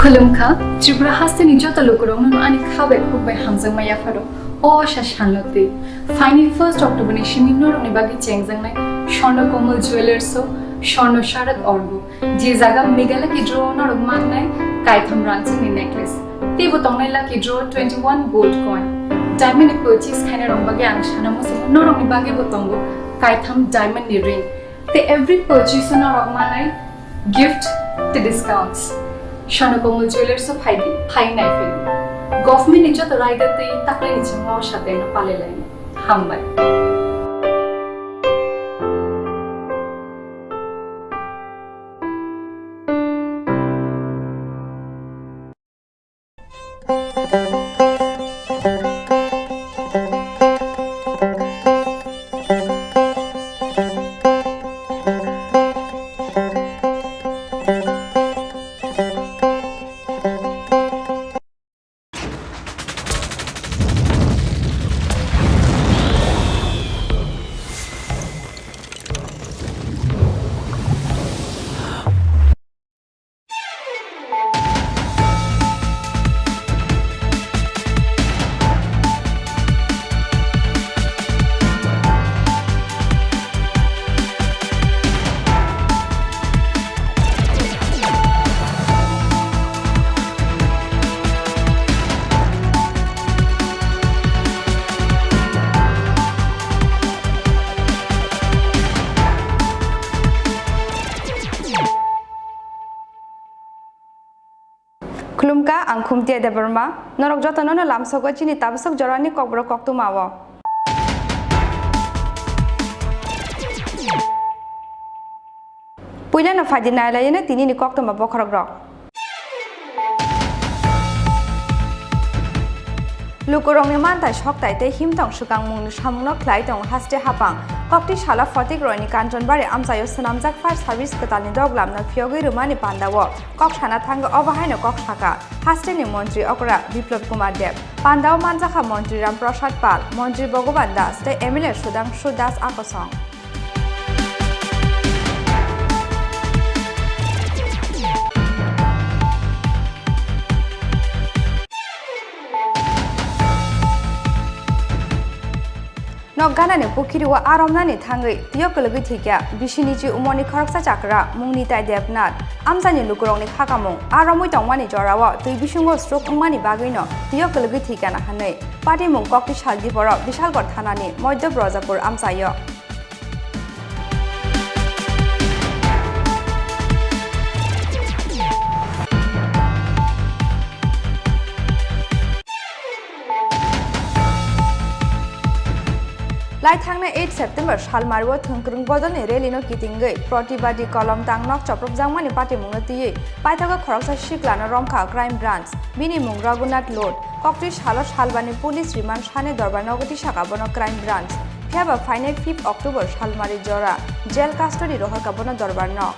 Khulumkha, Tripura hasteni joto lukurokno ani kha bai khuk bai hamjakma yapharo. O sa salno twi. Phaini first October ni simi norokni bagwi chengjaknai Swarna Kamal Jewellers o Swarna Sharad Orgo. Je jaga Meghalaya ki draw norok mannai kaitham rangchakni necklace. Teibo tongnai lucky draw twenty-one gold coin. Diamond ni purchase khainai rok bagwi ang sana muchungo norokni bagwi bo tongo kaitham diamond ni ring. Tei every purchase o norok manai gift tei discounts. Swarna Kamal Jewellers o phaidi, phai nai phai. Government ni joto raida tei taklai ni chwngno o sateno palai lai. Hambai. Khulumkha, ang Khumtia Debbarma. Norok jotono no lamsogo chini tabasok jorani kokborok koktwma o. Puilano phaidi nailaino tinini koktwma bokhorokrok. Lukurokni manthai sokthai tei himthong swkangmungni samungno khlai tongo haste hapang. Kokti salo Photik Royni Kanchanbari amchaio swnamjak fire service kwtalni doglamno phiyogwi rwmani pandao kok sana thangwi obo haino kok sakha hasteni montri okra Biplab Kumar Deb. Pandao manjakha montri Ram Prasad Pal, montri Bhagavan Das tei M L A Sudhangshu Das Akosong. Nok ganani pukhiri o aromnani thangwi twiyo kwlwgwi thwikha bisi nichi umorni khoroksa chakra mungni tai Debnath. Amchaini lukurokni khakamung aromwi tongmani jorao twi bisingo stroke wngmani bagwino twiyo kwlwgwi thwikha na hwnwi patimung kokti sal diporo Bishalgarh thanani Madhya Brajapur amchaio. Lai thangnai eight September salmario thwngkwrwng bodolni rally no kitingwi protibadi kolom tangnok chopropjakmani patimungno twiwi paithago khoroksa siklano romkha Crime Branch. Bini mung Raghunath Lod. Koktwi salo salbani police remand sani dorbar nogo tisakha bono Crime Branch. Phiyaba phainai fifth October salmari jora jail custody rohorkha bono dorbarno.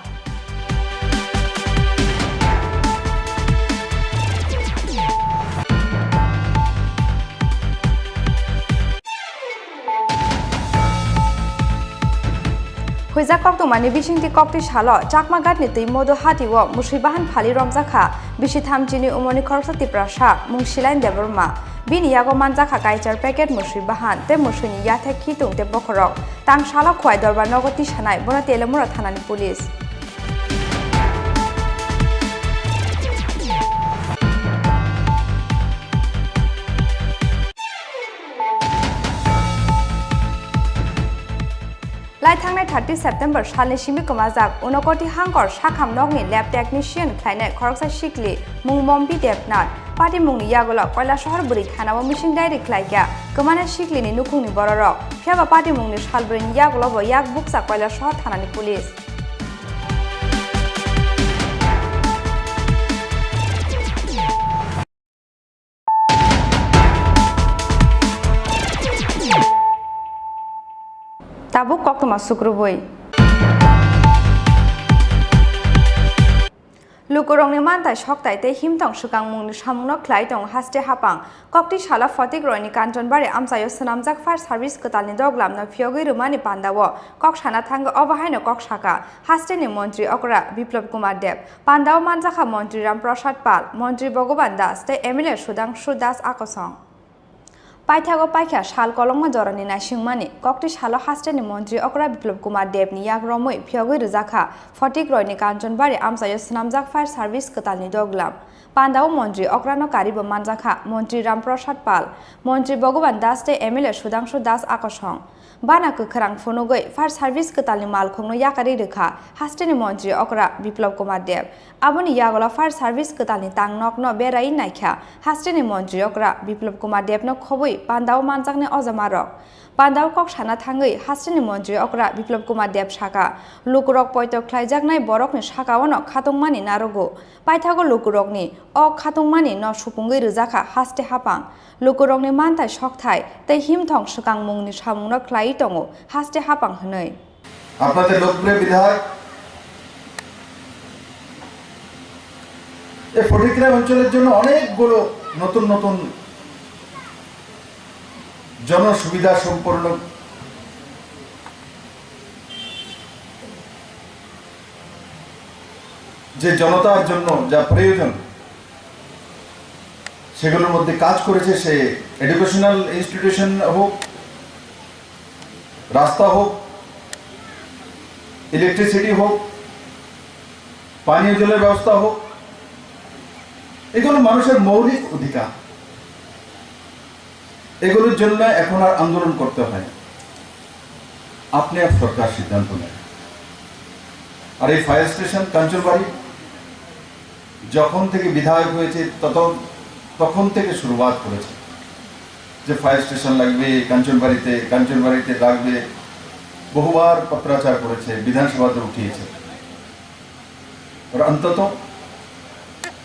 Huijak koktwmani bisingtwi koktwi salo Chakmaghatni twi Modo hatio mwswi bahan phali romjakha bisi thamchini umorni khoroksa Tiprasa mung Silain Debbarma. Bini yago manjakha kaichar packet mwswi bahan tei mwswini yathek khitung tei bokhorok. Tang salo Khowai Dorbar nogo tisanai bono Telemura thanani police. Lai thangnai thirty September salni simi kwmajak Unakoti Hangkor sakham nokni lab technician khlainai khoroksa sikli mung Mompi Debnath. Patimungni yagulo Koilasohor bwrwi thanao missing diary khlaikha kwmana siklini nukhungni bororok. Phiyaba patimungni salbrwini yagulobo yak bukcha Koilasohor thanani police. Sukrubui. Lukurokni manthai sokthai tei himthong swkangmungni samungno khlai tongo haste hapang. Kokti salo Photik Royni Kanchanbari amchaio swnamjak fire service kwtalni doglamno phiyogwi rwmani pandao kok sana thangwi obo haino kok saka hasteni montri okra Biplab Kumar Deb. Pandao manjakha montri Ram Prasad Pal, montri Bhagavan Das tei M L A Sudhangshu Das akosong. Paithago paikha sal kolokma jorani naisingmani, kokti salo hasteni montri okra Biplab Kumar Debni yak romwi phiyogwi rwjakha Photik Royni Kanchanbari amchaio swnamjak fire service kwtalni doglam. Pandao montri okrano karibo manjakha montri Ram Prasad Pal, montri Bhagavan Das tei M L A Sudhangshu Das akosong. Bana kwkhrang phunugwi fire service kwtalni malkhungno yakarwi rwkha hasteni montri okra Biplab Kumar Deb. Aboni yagulo fire service kwtalni tangnokno beraiwi naikha hasteni montri okra Biplab Kumar Debno khobwi pandao manjaknai ojamarok. Pandao kok sana thangwi hasteni montri okra Biplab Kumar Deb saka, lukurok poito khlaijaknai borokni sakaono khatungmani narogo. Paithago lukurokni o khatungmani no supungwi rwjakha haste hapang. Lukurokni manthai sokthai tei himthong swkangmungni samungno khlaiwi tongo haste hapang hwnwi. আপনাদের লোকপ্রিয় বিধায়ক এই ফটিকরায় অঞ্চলের জন্য অনেকগুলো নতুন নতুন জনসুবিধা সম্পন্ন যে জনতার জন্য যা প্রয়োজন সেগুলোর মধ্যে কাজ করেছে, সে এডুকেশনাল ইনস্টিটিউশন হোক, রাস্তা হোক, ইলেকট্রিসিটি হোক, পানীয় জলের ব্যবস্থা হোক, এগুলো মানুষের মৌলিক অধিকার। এগুলোর জন্য এখন আর আন্দোলন করতে হয় না, আপনি আর সরকার সিদ্ধান্ত নেয়। আর এই ফায়ার স্টেশন কাঞ্চনবাড়ি যখন থেকে বিধায়ক হয়েছে তত তখন থেকে শুরুয়াত করেছে যে ফায়ার স্টেশন লাগবে কাঞ্চনবাড়িতে, কাঞ্চনবাড়িতে লাগবে। বহুবার পত্রাচার করেছে, বিধানসভাতে উঠিয়েছে। আর অন্তত